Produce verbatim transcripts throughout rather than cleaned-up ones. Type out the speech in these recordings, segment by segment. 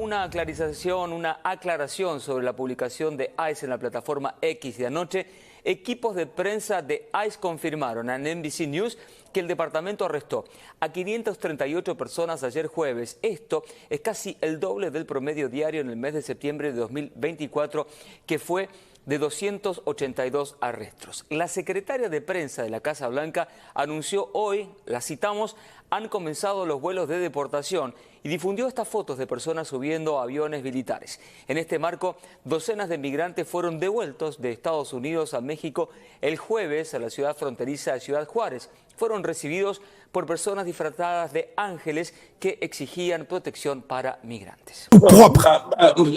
Una aclarización, una aclaración sobre la publicación de ICE en la plataforma X de anoche. Equipos de prensa de ICE confirmaron a N B C News que el departamento arrestó a quinientas treinta y ocho personas ayer jueves. Esto es casi el doble del promedio diario en el mes de septiembre de dos mil veinticuatro, que fue de doscientos ochenta y dos arrestos. La secretaria de prensa de la Casa Blanca anunció hoy, la citamos, han comenzado los vuelos de deportación y difundió estas fotos de personas subiendo a aviones militares. En este marco, docenas de migrantes fueron devueltos de Estados Unidos a México el jueves a la ciudad fronteriza de Ciudad Juárez. Fueron recibidos por personas disfrazadas de ángeles que exigían protección para migrantes. Pwòp.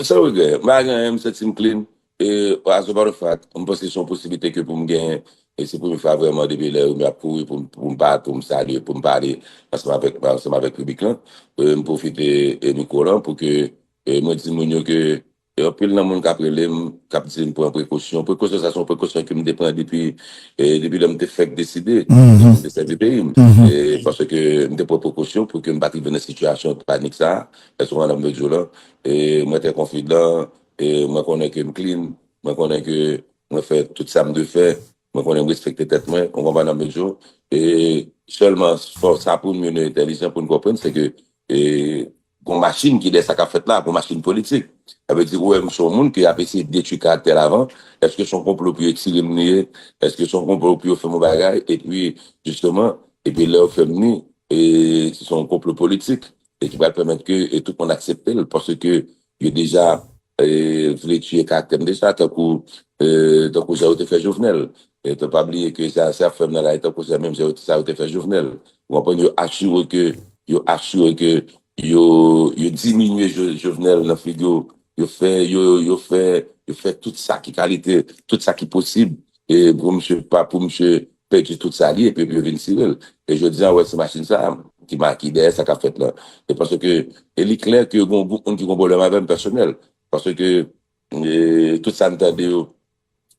Sa yo gen, m pa gen anyen, m santi m clean. E, as a matter of fact, m panse se yon posiblite ke pou m gen, e se premye fwa vrèman depi lè yo m ap kouri pou m, pou m pa, pou m salye, pou m pale ansanm avèk, ansanm avèk piblik lan. E, m pwofite e mikwo lan pou ke e, mwen di moun yo ke e, anpil nan moun k ap rele m, k ap di m pran prekosyon. Prekosyon sa se yon prekosyon ke m te pran depi, e, depi lè m te fèk deside pou m te sèvi peyi m. E, paske m te pran prekosyon pou ke m pa t rive nan sitiyasyon panik sa a. Èske w konprann sa m vle di w lan? E, mwen trè konfidan, e, mwen konnen ke m clean, mwen konnen ke mwen fè tout sa m dwe fè, mwen konnen m respekte tèt mwen, w konprann sa m vle di w? E sèlman, fò sa pou nou entèlijan, pou nou konprann, se ke e, gon machin ki dèyè sa k ap fèt la, gon machin politik. Sa vle di, ou wè, m se yon moun ke y ap eseye detwi karaktè l avan. Èske se yon konplo pou yo tire m li ye? Èske se yon konplo pou yo fè m yon bagay? Epi, jisteman, epi lè yo fè m li, e, se yon konplo politik e ki pral pèmèt ke e, tout moun aksepte l, paske yo deja e, vle tiye karaktè m deja, tankou, e, tankou jan yo te fè Jovenel. E, fò pa bliye ke sa, sa fè m nan lari tankou se menm jan yo, sa yo te fè Jovenel. Ou konprann, yo asire ke, yo asire ke yo, yo diminye Jo-, Jovenel nan figi yo, yo fè, yo, yo fè, yo fè tout sa ki kalite, tout sa ki posib, e pou misye pa, pou misye pèdi tout sa li ye, epi yo vin tire l. E jodi a, w wè se machin sa a ki ma-, ki dèyè sa k ap fèt la. E paske, e li klè ke gon gwoup moun ki gon pwoblèm avè m pèsonèl. Paske, e, tout sa n tande yo,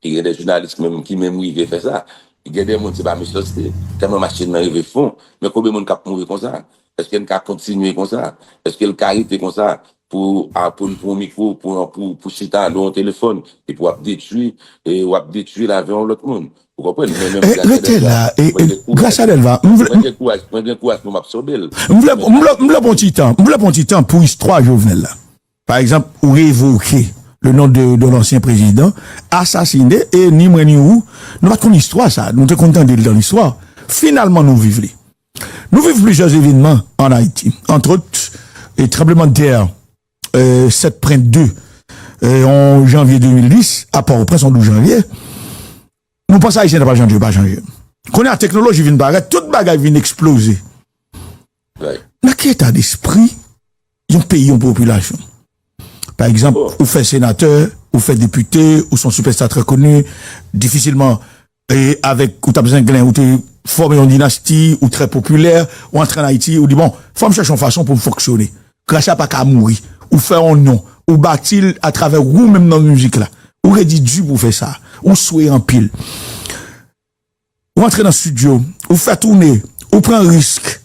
e gen de jounalis menm ki menm rive fè sa. Gen de moun se pa mechanste, tèlman machin nan rive fon. Men konbyen moun k ap mouri konsa? Èske n ka kontinye konsa? Èske l ka rete konsa? Pou, a, pou, pou yon mikwo, pou, pou, pou chita nan yon telefòn, epi w ap detwi, e w ap detwi lavi yon lòt moun. Ou konprann? Mwen menm, E, Gracia rete Delva, la, e, mwen e, gen kouraj, Gracia Delva, m vle, mwen gen kouraj, mwen gen kouraj pou m absòbe l. M vle, m vle, m vle pran ti tan, m vle pran ti tan pou istwa Jovenel la. Pa egzanp, ou revoke le nom de, de l'ancien président, asasine, e ni mwen ni ou, nou pa t konn istwa sa, nou te konn tande l nan listwa. Finalman, nou viv li. Nou viv plizyè evenman an Ayiti, antrot, e tranblemanntè e, sèt pwen de, e, yon janvye de mil dis, a Pòtoprens, yon douz janvye, nou panse Ayisyen t ap chanje, yo pa chanje. Kounye a, teknoloji vin parèt, tout bagay vin eksploze. Nan ki eta despri yon peyi, yon popilasyon? Pa egzanp, ou fè senatè, ou fè depite, ou se yon sipèsta trè koni, difisilman e avèk ou t ap zenglen, ou te fòme yon dinasti, ou trè popilè, ou antre ann Ayiti, ou di, bon, fò m chèche yon fason pou m fonksyone. Gracia pa ka mouri. Ou fè yon non, ou bati l atravè ou menm nan mizik la. Ou redi di pou w fè sa. Ou sweye anpil. Ou antre nan estidyo, ou fè toune, ou pran risk,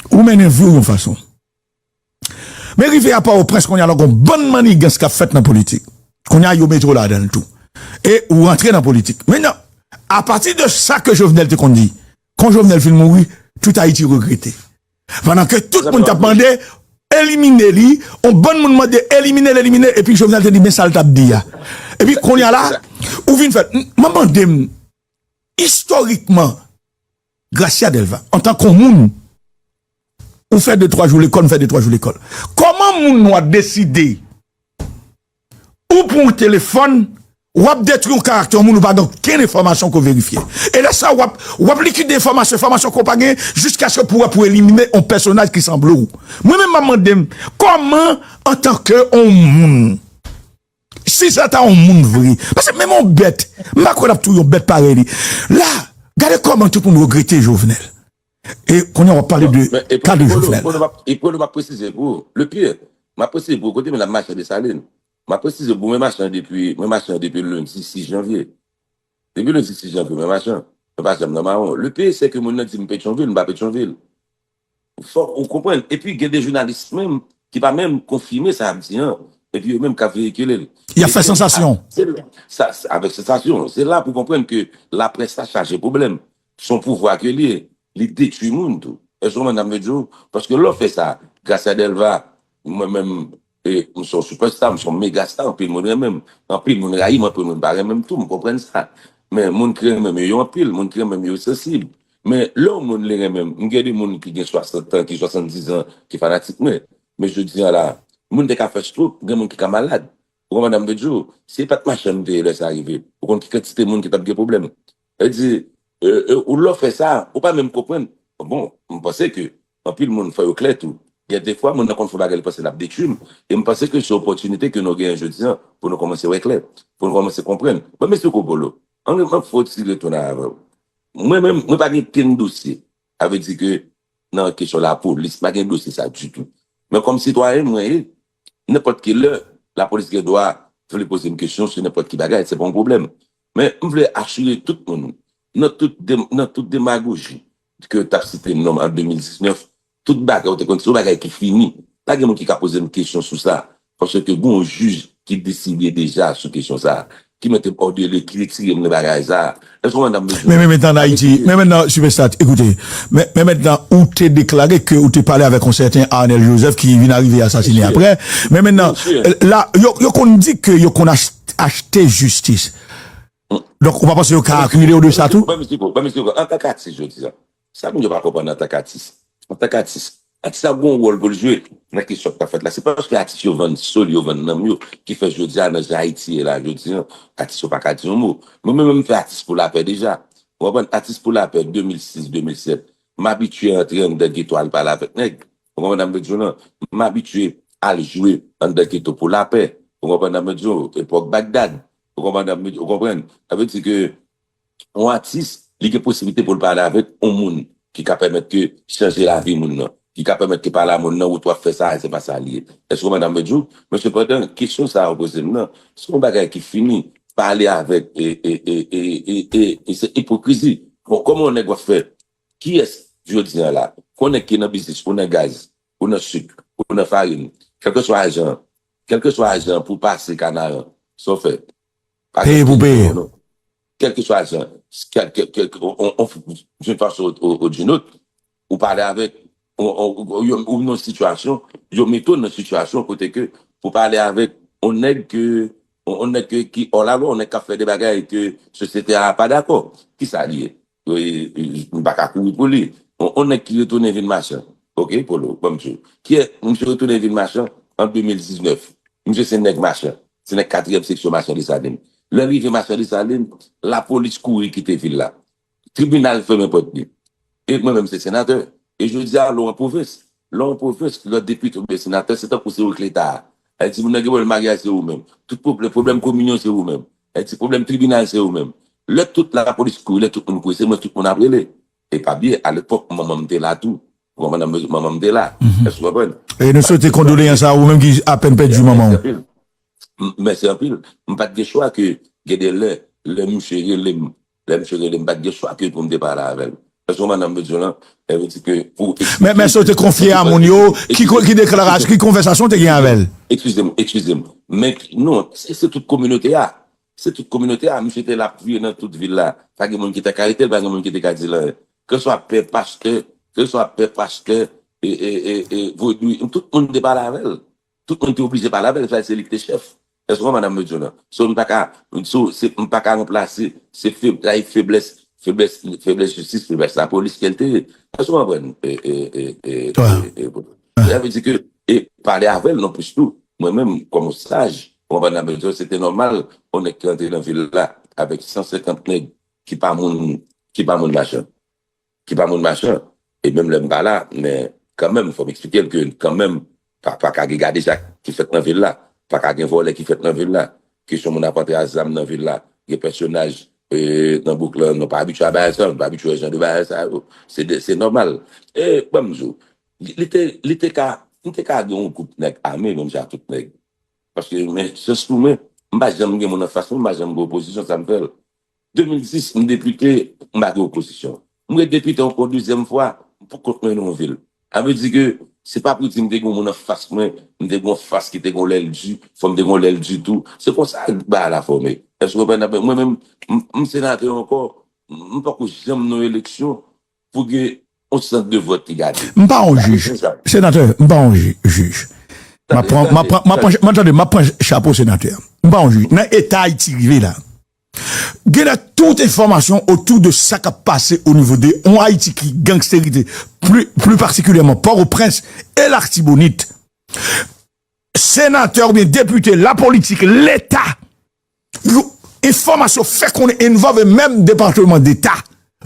ou mennen vi w yon fason. Men rive a Pòtoprens kounye a la, gon bann mannigans k ap fèt nan politik. Kounye a, yo mete w ladan l tou. E ou rantre nan politik. Mentnan, apati de sa ke Jovenel te konn di, kon Jovenel fin mouri, tout Ayiti regrete. Pandan ke tout moun t ap mande, elimine li, yon bann moun mande, elimine l, elimine l, epi Jovenel te di, men sa l t ap di a. Epi kounye a la, ou vin fè, m, m ap mande m, istorikman, Gracia Delva, antanke yon moun, ou fè de twa jou lekòl, m fè de twa jou lekòl. Kòman moun nwa deside ou pran yon telefòn, w ap detwi yon karaktè yon moun, ou pa gen okenn enfòmasyon ke w verifye. E lè sa a, w ap, w ap likide enfòmasyon, enfòmasyon ke w pa genyen, jiskaske pou w wè pou w elimine yon pèsonaj ki sanble w. Mwen menm, m ap mande m, kòman, antanke yon moun, si se ta yon moun vre, paske menm yon bèt, m pa kwè n ap touye yon bèt parèy li. La, gade kòman tout moun regrete Jovenel. E kounye a w ap pale de ka de Jovenel. E pwoblèm m ap presize pou ou. Le pire, m ap presize pou ou, kote men ap mache an Desalin. M ap presize pou ou, mwen mache an depi, mwen mache an depi lendi sis janvye. Depi lendi sis janvye, mwen mache an. Mwen pa janm nan mawon. Le pire, se ke moun nan di m Petyonvil, m pa Petyonvil. Fòk ou konprann. Epi gen de jounalis menm li pa menm konfime sa y ap di an, epi yo menm k ap veyikile l. Y ap fè sansasyon. Se la, sa, sa, avèk sansasyon. Se la pou konprann ke laprès la chaje pwoblèm. Se yon pouvwa ke li ye. Li detwi moun tou. Èske w konprann sa m vle di w? Paske lè w fè sa, gras a Delva, mwen menm, e, m se yon sipèsta, m se yon megasta, anpil moun renmen m. Anpil moun rayi m, anpil moun pa renmen m tou, m konprann sa. Men moun ki renmen m yo, yo anpil, moun ki renmen m yo sansib. Men lè yon moun li renmen m, m gen de moun ki gen swasant an, ki swasanndiz an, ki fanatik mwen. Men jodi a la, moun te ka fè stroke, gen moun ki ka malad. Ou konprann sa m vle di w? Si e pa t machann m te ye lè sa rive, ou konn ki kantite moun ki t ap gen pwoblèm? Sa vle di, e, e, ou lè w fè sa, ou pa menm konprann. Bon, m panse ke anpil moun fè yo klè tou. Gen de fwa, moun nan konn fè bagay, li panse l ap detwi m. E m panse ke se opòtinite ke nou genyen jodi a pou nou kòmanse wè klè, pou nou kòmanse konprann. Ban m esplike w, Polo. Ann, ann fè yon ti retounen avè w. Mwen menm, mwen pa gen kenn dosye. Sa vle di ke nan kesyon lapolis, pa gen dosye sa ditou. Men kòm sitwayen mwen ye, nenpòt ki lè, lapolis gen dwa vle poze m kesyon sou nenpòt ki bagay, se pa yon pwoblèm. Men m vle asire tout moun, nan tout, de, nan tout demagoji ke yo t ap site non m an de mil diznèf, tout bagay ou te konn, se yon bagay ki fini. Pa gen moun ki ka poze m kesyon sou sa. Paske gen yon jij ki deside deja sou kesyon sa a, ki mete m òdele, ki retire m nan bagay sa a. Èske w konprann sa m vle di w? Men, men mentnan, an Ayiti, men mentnan, Sipèsta, ekoute, men, men mentnan, ou te deklare ke ou te pale avèk yon sèten Arnel Joseph ki vin arive asasine apre. Men mentnan, la, yo, yo konn di ke yo konn ach-, achte jistis. Donk, ou pa panse yo ka akile w de sa tou? Ban m esplike w, ban m esplike w. Antanke atis jodi a, sa moun yo pa konprann antanke atis. Antanke atis, atis la gen yon wòl pou l jwe nan kesyon k ap fèt la. Se pa paske atis yo vann so l, yo vann nanm yo, ki fè jodi a nan jan Ayiti ye la, jodi a, atis yo pa ka di yon mo. Mwen menm, m fè atis pou lapè deja. Ou konprann? Atis pou lapè de mil sis, de mil sèt. M abitye antre anndan geto al pale avèk nèg. Ou konprann sa m vle di w lan? M abitye al jwe anndan geto pou lapè. Ou konprann sa m vle di w? Epòk Bagdad. Ou konprann sa m vle di w? Ou konprann? Sa vle di ke yon atis, li gen posiblite pou l pale avèk yon moun ki ka pèmèt ke chanje lavi moun nan, ki ka pèmèt ke pale a moun nan, wout w ap fè sa a, se pa sa l ye. Èske w konprann sa m vle di w? Men sepandan, kesyon sa a ou poze m nan, se yon bagay ki fini. Pale avèk, e, e, e, e, e, e, e se ipokrizi. Bon, kòman yon nèg w ap fè? Kiyès jodi a la? Yon nèg ki nan biznis, ou nan gaz, ou nan sik, ou nan farin, kèlkeswa ajan, kèlkeswa ajan pou pase Kanaran, sa w fè? Peye pou peye. Kèlkeswa jan, kèl, kèl, kèl, on, on, d'une façon ou, ou, ou d'une autre, ou pale avèk, on, on, ou, ou, ou nan sitiyasyon, yo mete w nan sitiyasyon kote ke pou pale avèk on nèg ke, on, on nèg ke, ki hors la loi, on nèg k ap fè de bagay ke sosyete a pa dakò. Kisa li ye? E, e, m pa ka kouri pou li. On, on nèg ki retounen vin machan. Oke, Polo, ban m di w. Kiyès, misye retounen vin machan an de mil diznèf. Misye se nèg machan. Se nèg katriyèm seksyon machan Desalin. Lè l rive machan Desalin, lapolis kouri kite vil la. Tribinal fèmen pòt li. E mwen menm se senatè. E jodi a, lè w an pwovens, lè w an pwovens, lè w depite oubyen senatè, se tankou se ou k leta a. Sa vle di moun nan gen pwoblèm maryaj, se ou menm. Tout pwoblèm, pwoblèm kominyon, se ou menm. Sa vle di pwoblèm tribinal, se ou menm. Lè tout lapolis kouri, lè tout moun kouri, se mwen tout moun ap rele. E pa bliye, alepòk, manman m te la tou. Ou konprann, manman m te la. Èske w konprann? E nou swete kondoleyans a ou menm ki apèn pèdi manman w. Mèsi anpil. M, mèsi anpil. M pa t gen chwa ke gen de lè, lè misye rele m, lè misye rele m, m pa t gen chwa ke pou m te pale avè l. Èske w konprann sa m vle di w lan? Sa vle di ke pou eksplike. Men, men sa w te konfye a moun yo, ki, ki deklarasyon, ki konvèsasyon w te gen avè l? Eskize m, eskize m. Men, non, se, se tout kominote a. Se tout kominote a. Misye te la ap viye nan tout vil la. Pa gen moun ki te ka rete l, pa gen moun ki te ka di l anyen. Kèlkeswa pè, pastè, kèlkeswa pè, pastè, e, e, e, e, vodou, tout moun te pale avè l. Tout moun te oblije pale avè l, sa se li ki te chèf. Èske w konprann sa m vle di w lan? So, m pa ka, so, se, m pa ka ranplase, se feb-, sa e feblès, feblès, feblès jistis, feblès lapolis ke l te ye. Èske w konprann? E, e, e, e, e, e, sa vle di ke, e pale avè l non plis tou. Mwen menm, kòm yon saj, w konprann sa m vle di w, se te nòmal, yon nèg ki rantre nan vil la avèk san senkant nèg ki pa moun, ki pa moun machan. Ki pa moun machan. E menm lè m pa la, men kanmenm, fò m eksplike l ke kanmenm, pa, pa ka gen gadejak ki fèt nan vil la, pa ka gen vòlè ki fèt nan vil la, kesyon moun ap antre a zam nan vil la, gen pèsonaj, e, nan bouk lan, nou pa abitye a bagay sa, nou pa abitye wè jan de bagay sa yo. Se de, se nòmal. E, ban m di w, li, li te, li te ka, li te ka gen yon gwoup nèg ame, menm jan ak tout nèg. Paske, men, chans pou mwen, m pa janm gen moun anfas mwen, m pa janm gen opozisyon, sa m fè l. De mil dis, m depite, m pa gen opozisyon. M ret depite ankò dezyèm fwa, m pou kont mwen nan yon vil. Sa vle di ke Se pa pou di m te gen yon moun anfas mwen, m te gen yon fas ki te gen yon lèl di, fò m te gen yon lèl di tou. Se konsa bagay la fòme. Èske w konprann? Mwen menm, m, m senatè ankò, m poko janm nan yon eleksyon pou gen yon sant de vòt ki gade. M pa yon jij. Senatè, m pa yon jij. M ap pran, m ap pran, m ap pran, m ap, tande, m ap pran chapo senatè. M pa yon jij. Nan eta Ayiti rive la, gen tout enfòmasyon otou de sa k ap pase o nivo de yon Ayiti ki gangsterite, pli, pli patikilyèman Pòtoprens e Latibonit. Senatè oubyen depite, lapolitik, Leta, yo, enfòmasyon fè konnen, envòlve menm Depatman Deta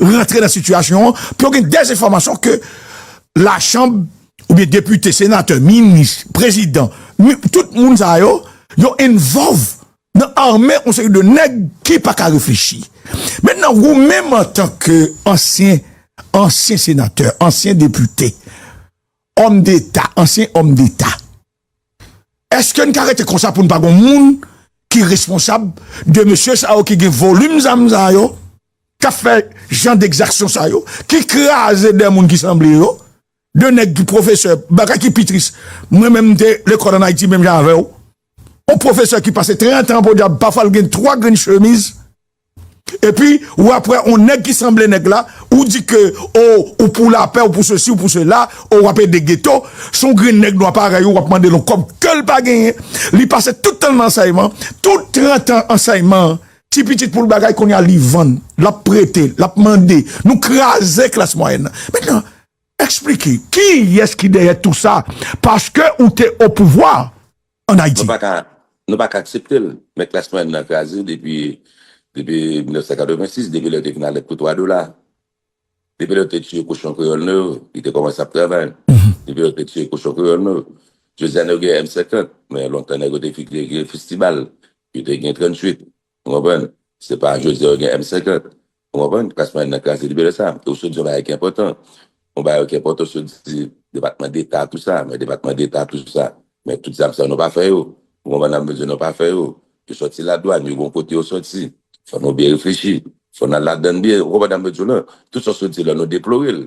rantre nan sitiyasyon an, pou yo gen dèzenfòmasyon ke lachanm oubyen depite, senatè, minis, prezidan, mi, tout moun sa yo, yo envòlve nan ame yon seri de nèg ki pa ka reflechi. Mentnan, ou menm antanke ansyen, ansyen senatè, ansyen depite, òm deta, ansyen òm deta, èske n ka rete konsa pou n pa gon moun ki responsab de mesye sa yo ki gen volim zam sa yo, k ap fè jan degzaksyon sa yo, ki kraze de moun ki sanble yo, de nèg ki pwofesè, bagay ki pi tris. Mwen menm m te lekòl ann Ayiti menm jan avè w. Yon pwofesè ki pase trant an podyab, pafwa l gen twa grenn chemiz. Epi, ou ap wè yon nèg ki sanble nèg la, ou di ke, o, ou pou lapè, ou pou sesi, ou pou sela, o, w ap ede geto. Se yon grenn nèg nwa parèy ou, w ap mande l yon kòb ke l pa genyen. Li pase tout tan l nan ansèyman, tout trant an ansèyman an, ti pitit pou l bagay, kounye a li vann, l ap prete, l ap mande. Nou kraze klas mwayèn nan. Mentnan, eksplike, kiyès ki dèyè tou sa? Paske ou te o pouvwa ann Ayiti. Nou pa ka, nou pa ka aksepte l. Men klas mwayèn nan kraze depi, depi mil nèf san katrevensis, depi lè yo te vin alèt pou twa dola. Depi lè yo te tiye kochon kreyòl nan yo, li te kòmanse ap travay. Depi lè yo te tiye kochon kreyòl nan yo. Jodi a, nèg yo gen M senkant, men lontan nèg yo te fi-, te gen fistibal, yo te gen tranntuit. Ou konprann? Se pa jodi a yo gen M senkant. Ou konprann? Klas mwayèn nan kraze depi lè sa. E w sot di yon bagay ki enpòtan. Yon bagay ki enpòtan, w sot di Depatman Deta, tou sa. Men Depatman Deta, tou sa. Men tout zam sa, nou pa fè yo. Ou konprann sa m vle di, nou pa fè yo. Yo sòti ladwàn, yo gon kote yo sòti. Fò nou byen reflechi. Fò n al ladann byen. Ou konprann sa m vle di w lan? Tout sa w sot di la, nou deplore l.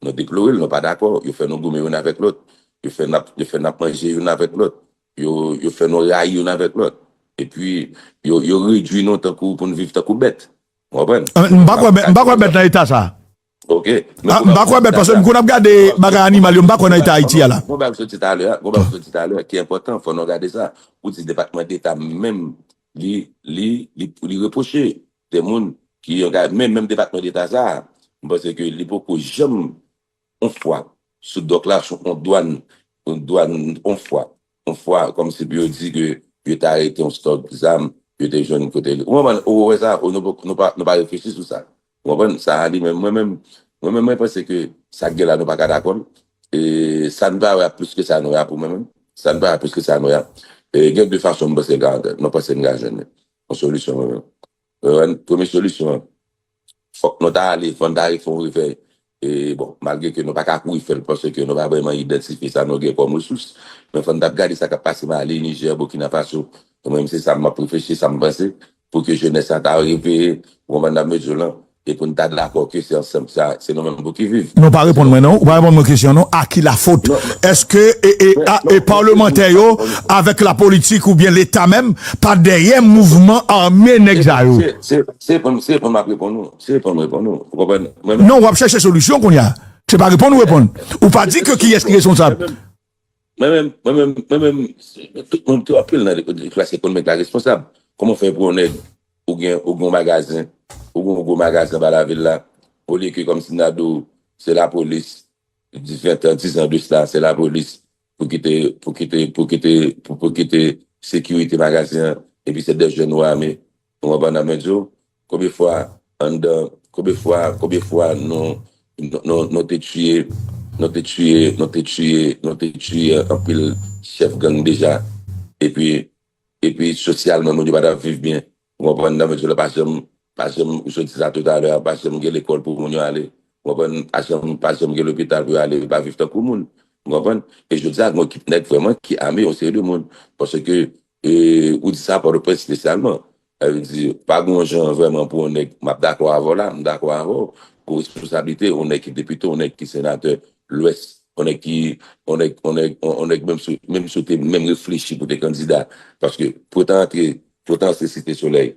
Nou deplore l, nou pa dakò. Yo fè nou goumen youn avèk lòt. Yo fè n ap, yo fè n ap manje youn avèk lòt. Yo, yo fè nou rayi youn avèk lòt. Epi, yo, yo redui nou tankou pou n viv tankou bèt. Ou konprann? Ah, m pa kwè bèt, m pa kwè bèt nan eta sa. Ok. Men ah, m pa kwè bèt, paske m konn ap gade bagay animal yo, m pa kwè nan eta Ayiti a la. Gon bagay soti talè, gon bagay soti talè, ki enpòtan, fò nou gade sa. Ou di Depatman Deta menm, li, li, li, li repwoche de moun ki angaje, men menm Depatman Deta sa, m panse ke li poko janm yon fwa sou dòk la, sou yon dwàn, yon dwàn, yon fwa, yon fwa, kòmsi pou yo di ke yo te arete yon stòk zam, yo te jwenn kote li. Ou konprann? Ou wè sa, ou, nou, nou pa, nou pa reflechi sou sa. Ou konprann? Sa a li menm, mwen menm, mwen menm, mwen panse ke sa k gen la, nou pa ka dakò l. E sa n pa wè a plis ke sa nou wè a pou mwen menm. Sa n pa wè a plis ke sa nou wè a. E gen de fason m panse n ka, nou panse n ka jwenn yon solisyon mwen menm. Ou konprann? Premye solisyon an, fòk nou ta ale, fò n ta al fè yon revèy. E bon, malgre ke nou pa ka kouri fè l, paske nou pa vrèman idantifye sa nou gen kòm resous. Men fò n t ap gade sa k ap pase Mali, Nijè, Burkina Faso. Mwen menm se sa m ap reflechi, sa m panse, pou ke jenès la ta reveye, ou konprann sa m vle di w lan, e pou n ta dakò ke se ansanm sa, se nou menm pou ki viv. Non, pa reponn mwen non, ou pa reponn mwen kesyon non, a ki lafot? Èske e, e, a, e palmantè yo, avèk lapolitik oubyen Leta menm, pa dèyè mouvman ame nèg sa yo? Se, se, se pou, se pou m ap reponn ou. Se pou m reponn ou. Ou konprann? Mwen menm. Non, w ap chèche solisyon kounye a. Se pa reponn ou reponn. Ou pa di ke kiyès ki responsab. Mwen menm, mwen menm, mwen menm, tout moun, tout anpil nan klas ekonomik la responsab. Kòman w fè pou yon nèg, ou gen, ou gen yon magazen, ou gen yon gwo magazen anba lavil la, olye ke kòmsi n ta di w, se lapolis, ven tan, diz an de sa, se lapolis pou kite, pou kite, pou kite, pou, pou kite sekirite magazen an, epi se de jèn nwa ame. Ou konprann sa m vle di w? Konbyen fwa anndan, konbyen fwa, konbyen fwa nou, nou, nou, nou te tiye, nou te tiye, nou te tiye, nou te tiye anpil chèf gang deja. Epi, epi sosyalman, moun yo pa t ap viv byen. Ou konprann sa m vle di w la, pa janm, pa janm, ou sot di sa toutalè a, pa janm gen lekòl pou moun yo ale. Ou konprann? Pa janm, pa janm gen lopital pou yo ale, yo pa viv tankou moun. Ou konprann? E jodi a, gen yon ekip nèg vrèman ki ame yon seri de moun. Paske, e, ou di sa, Pòtoprens espesyalman. Sa vle di, pa gen yon jan vrèman pou yon nèg, m ap dakò avè w la, m dakò avè w, pou responsablite yon nèg ki depite, yon nèg ki senatè Lwès, On nèg ki, on nèg, on nèg, on, on nèg menm si, menm si w te menm reflechi pou te kandida. Paske pou w ta antre, pou w ta antre Site Solèy,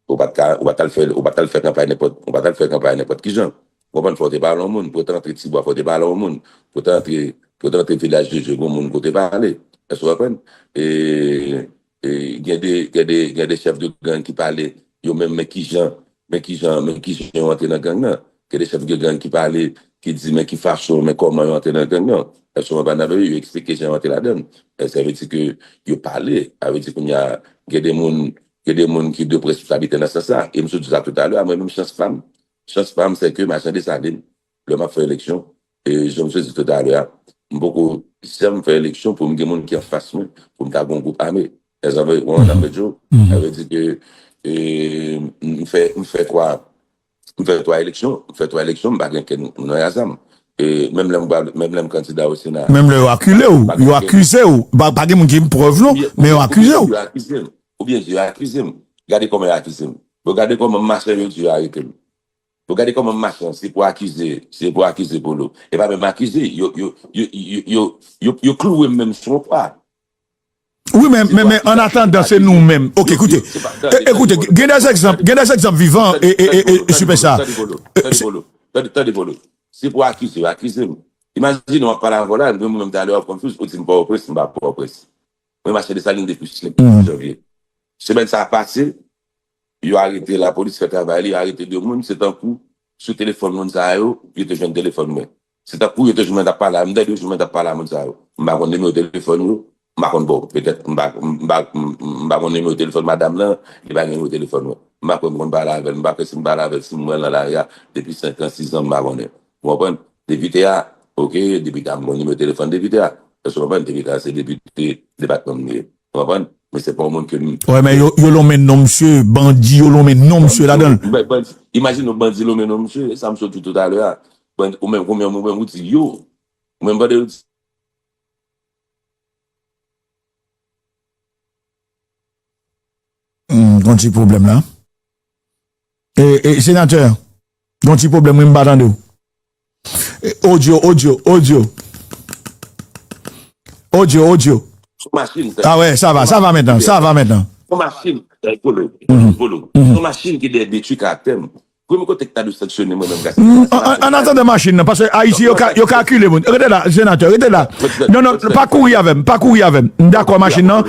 ou pa t ka, ou pa t al fè, ou pa t al fè kanpay nenpòt, ou pa t al fè kanpay nenpòt ki jan. Ou konprann, fò w te pale yon moun, pou w ta antre Tibwa, fò w te pale yon moun, pou w ta antre, pou w ta antre Vilaj de Dye, gon moun kote pale. Èske w konprann? E, e gen de, gen de, gen de chèf de gang ki pale, yo menm, men ki jan, men ki jan, men ki jan yo antre nan gang nan. Gen de chèf de gang ki pale, ki di, men ki fason, men kòman yo antre nan gang nan. Èske w konprann? Yo eksplike jan yo antre ladan l. E sa vle di ke yo pale. Sa vle di kounye a, gen de moun, gen de moun ki de près ki abite nan sans sa. E m sot di sa toutalè, mwen menm chans pa m. Chans pa m, se ke m a Jan Desalin, lè m ap fè eleksyon, e jan m sot di toutalè a, m poko janm fè eleksyon pou m gen moun ki anfas mwen, pou m ta gen yon gwoup ame. Èske w konprann sa m vle di w? Sa vle di ke, e, m fè, m fè twa, m fè twa eleksyon, m fè twa eleksyon, m pa gen kenn moun nan zam. E menm lè m, menm lè m kandida o Sena, menm lè yo akile w, yo akize w, pa, pa gen moun ki gen prèv non, men yo akize w. Yo akize m. Oubyen yo akize m. Gade kòman yo akize m. Bon, gade kòman m mache, yo di yo arete m. Bon, gade kòman m mache, se pou akize, se pou akize Polo. E pa menm akize, yo, yo, yo klouwe m menm sou yon kwa. Wi, men, men, men, an atandan, se nou menm. Ok, koute. E, e, koute, gen de egzanp, gen de egzanp vivan, e, e, e, e, Super Star. Tande, Polo. Tande, Polo. Tande, tande, Polo. Se pou akize, akize m. Imajine w ap pale avè w la, mwen menm talè w ap konfuz, ou di m Pòtoprens, m pa Pòtoprens. Mwen mache Desalin depi senk janvye. Semèn sa a pase, yo arete, lapolis fè travay li, yo arete de moun, se tankou sou telefòn moun sa yo, yo te jwenn telefòn mwen. Se tankou yo te jwenn mwen t ap pale a, m tande yo jwenn mwen t ap pale a moun sa yo. M pa konn nimewo telefòn yo, m pa konn, bon, petèt, m pa, m pa, m pa konn nimewo telefòn madanm lan, li pa gen nimewo telefòn mwen. M pa kwè m konn pale avè l, m pa kwè si m pale avè l, si m wè l nan lari a, depi senk an, sis an, m pa konnen. Ou konprann? Depite a, ok, depite a, m konn nimewo telefòn depite a. Èske w konprann? Depite a, se depite depatman m ye. Ou konprann? Men se pa yon moun ke m... Wè, men yo, yo lonmen non misye, bandi, yo lonmen non misye ladan l. Bandi, bandi, imajine yon bandi lonmen non misye, e sa m sot di toutalè a. Bandi, ou menm, ou menm, ou menm, ou di yo. Ou menm, bandi, ou di Hmm, gon ti pwoblèm la. E, e, senatè, gon ti pwoblèm, wi, m pa tande w. E, odyo, odyo, odyo. Odyo, odyo. Sou machin, sa. Ah ouais, ça va, ça va maintenant, ça va maintenant. Sou machin, eh, Polo, Polo. Sou machin ki dèyè detwi karaktè m. Premye kote ki ta dwe sanksyone mwen menm, Gaspard. An, an, an atandan machin nan, paske Ayiti, yo ka, yo ka akile moun. Rete la, senatè, rete la. Non, non, pa kouri avè m, pa kouri avè m. M dakò machin nan.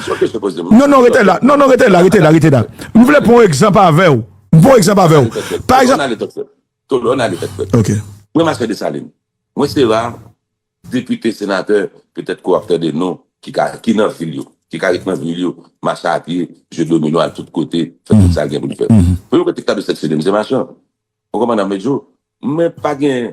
Non, non, rete la. Non, non, rete la, rete la, rete la. M vle pran yon egzanp avè w. M pran yon egzanp avè w. Pa egzanp. Tolo, ann ale tèt frèt. Ok. Mwen, m a Jan Desalin. Mwen se ra depite, senatè, petèt ke w ap tande non, ki ka, ki nan vil yo, ki ka ret nan vil yo, mache a pye, jwe domino, al tout kote, fè tout sa l gen pou l fè. Premye kote ki ta dwe sanksyone m, se machan. Ou konprann, Amedjo? Mwen pa gen,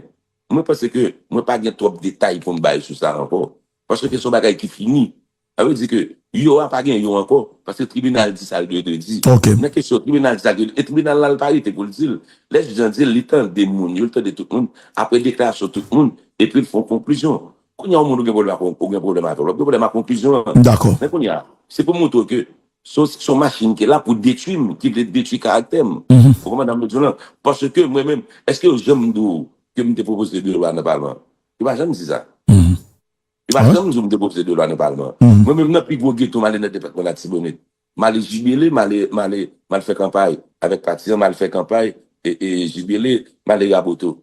mwen panse ke mwen pa gen twòp detay pou m bay sou sa ankò. Paske se yon bagay ki fini. Sa vle di ke yo a pa gen yo ankò, paske tribinal di sa l dwe, dwe di. Ok. Nan kesyon tribinal di sa l dwe, e tribinal la, l pa rete pou l di l. Lè jij lan di l, li tande moun yo, li tande tout moun, apre deklarasyon tout moun, epi l fè yon konklizyon. Kounye a, yon moun ou gen pwoblèm ak, ou gen pwoblèm avè l, w ap gen pwoblèm ak konklizyon an. Dakò. Men kounye a, se pou montre w ke se yon, se yon machin ki la pou detwi m, ki vle detwi karaktè m. Ou konprann, Amedjo, lan? Paske mwen menm, èske yo janm di w ke m te pwopoze de lwa nan palman an? Yo pa janm di sa. Yo pa janm di w m te pwopoze de lwa nan palman an. Mwen menm, nan pi gwo geto, m ale nan depatman Latibonit. M ale Jibile, m ale, m ale, m al fè kanpay avèk pati an, m al fè kanpay, e, e, Jibile, m ale Raboto.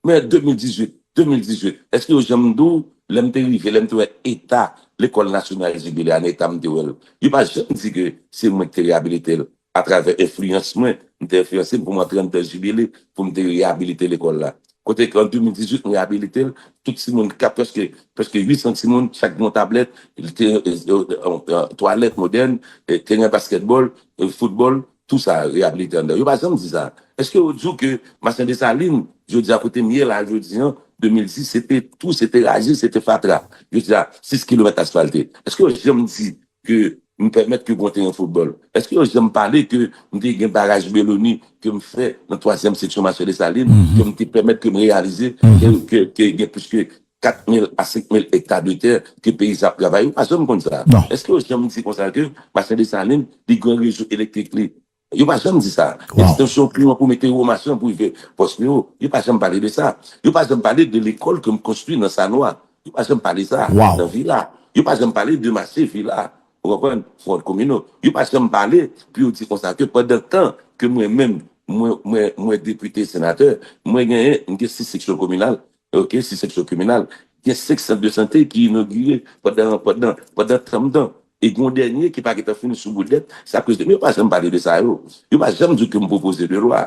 Men de mil dizuit, de mil dizuit, èske yo janm di w, lè m te rive, lè m te wè eta lekòl nasyonal Jibile a, nan eta m te wè l, yo pa janm di ke se mwen ki te reyabilite l? Atravè enfliyans mwen, m te enfliyanse m pou m antre anndan Jibile, pou m te reyabilite lekòl la. Kote ke an de mil dizuit, m reyabilite l, tout timoun, ka, prèske, prèske uit san timoun, chak gen yon tablèt, te, e, e, e, twalèt modèn, e, teren baskètbòl, e, foutbòl, tou sa reyabilite anndan. Yo pa janm di sa. Èske yo di w ke Machan Desalin, jodi a kote m ye la, jodi an, de mil dis, se te tou, se te raje, se te fatra. Jodi a, sis kilomèt asfalte. Èske yo janm di ke m pèmèt ke gon teren foutbòl? Èske yo janm pale ke m te gen baraj Beloni ke m fè nan twazyèm seksyon Machan Desalin, ke m te pèmèt ke m reyalize, ke, ke, ke gen plis ke kat mil a senk mil ekta de tè ke peyizan ap travay? Yo pa janm konn sa. Non. Èske yo janm di konsa ke Machan Desalin, li gen rezo elektrik li? Yo pa janm di sa. Wow. Ekstansyon kouran pou mete wo Machan pou rive Pòs Pewo. Yo pa janm pale de sa. Yo pa janm pale de lekòl ke m konstwi nan Sanwa. Yo pa janm pale sa nan vila. Yo pa janm pale de mache vila. Ou konprann? Front Communaux. Yo pa janm pale pou yo di konsa ke pandan tan ke mwen menm, mwen, mwen, mwen depite, senatè, mwen genyen, m gen sis seksyon kominal, ok, sis seksyon kominal, gen senk sant de sante ki inogire pandan, pandan, pandan tan m nan. E gen yon dènye ki pa gentan fini sou bout dèt, se akoz de, men yo pa janm pale de sa yo. Yo pa janm di ke m pwopoze de lwa.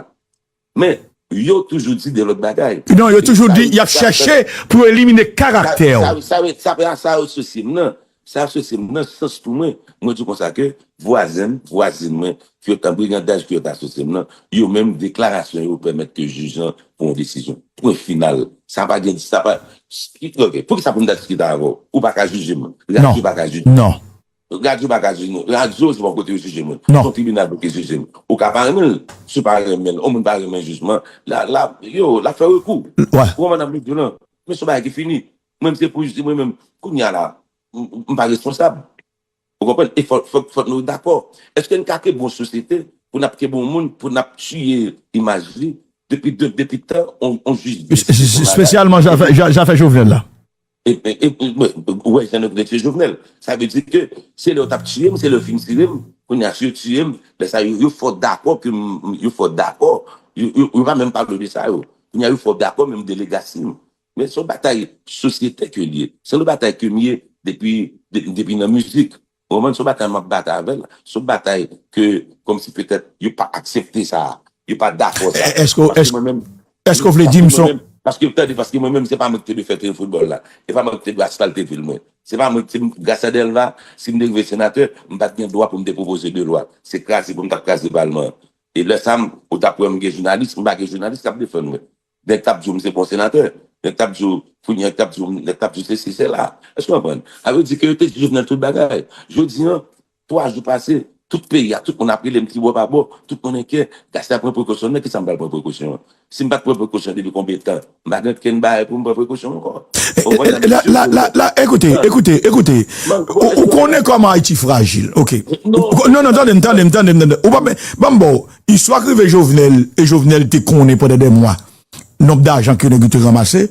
Men, yo toujou di de lòt bagay. Non, yo toujou di y ap chèche pou yo elimine karaktè w. Sa, sa, sa, sa, sa yo asosye m nan. Sa yo asosye m nan sans pou mwen. Mwen di konsa ke vwazen m, vwazin mwen, ki yo t an brigandaj, ki yo t asosye m nan, yo menm deklarasyon yo pèmèt ke jij lan pran yon desizyon. Pwen final. Sa pa gen, sa pa, ok, poukisa pou m ta diskite avè w? Ou pa ka jije m. Radyo pa ka jije m. Non. Radyo pa ka jije nou. Radyo se pa kote yo jije mwen. Non. Se yon tribinal pou ki jije m. Ou ka pa renmen l. Si w pa renmen l, yon moun pa renmen jijman, la, la, yo, l ap fè rekou. Ou konprann m ap di w lan? Men se yon bagay ki fini. Mwen menm se pou jije mwen menm. Kounye a la, m, m pa responsab. Ou konprann? E fòk, fòk, fòk nou dakò. Èske n ka kenbe yon sosyete pou n ap kenbe yon moun, pou n ap tiye imaj li depi, de, depi tan yon, yon jij deside pou malad? Espesyalman zafè, zafè Jovenel la. E, e, e, e, ou wè jan yo trete Jovenel. Sa vle di ke se lè yo t ap tiye m, se lè yo fin tire m. Kounye a, si yo tiye m, lè sa yo, yo fò dakò ke m, yo fò dakò. Yo, yo, yo pa menm pale de sa yo. Kounye a, yo fò dakò menm de legasi m. Men se yon batay sosyete ke l ye. Se yon batay ke m ye depi, de, depi nan mizik. Ou konprann? Se yon batay m ap batay avè l. Se yon batay ke, kòmsi petèt, yo pa aksepte sa. Yo pa dakò sa. Èske, èske, èske w vle di m se yon... Paske, tande, paske mwen menm, se pa mwen ki te dwe fè teren foutbòl la. E pa mwen ki te dwe asfalte vil mwen. Se pa mwen ki te, gras a Delva, si m te rive senatè, m pa t gen dwa pou m te pwopoze de lwa. Se kraze pou m t ap kraze palman an. E lè sa, m, ou t ap wè m gen jounalis, m pa gen jounalis k ap defann mwen. Nèg t ap di w m se pa yon senatè. Nèg t ap di w, nèg t ap di w, nèg t ap di w sesi, sela. Èske w konprann? Sa vle di ke yo te di Jovenel tout bagay. Jodi an, twa jou pase, tout peyi a, tout moun ap rele m tribò pa bò, tout moun enkè, Gastè pran prekosyon. Nan kisa m pral pran prekosyon an? Si m pa t pran prekosyon depi konbyen tan? M pa gen okenn bagay pou m pran prekosyon ankò. La, la, la, la, ekoute, ekoute, ekoute. Ou, ou konnen kòman Ayiti frajil, ok. Non, non, tande m, tande m, tande m, tande m. Ou pa, ban m ba w, istwa k rive Jovenel, e Jovenel te konnen pandan de mwa nonb dajan ke nèg yo te ranmase,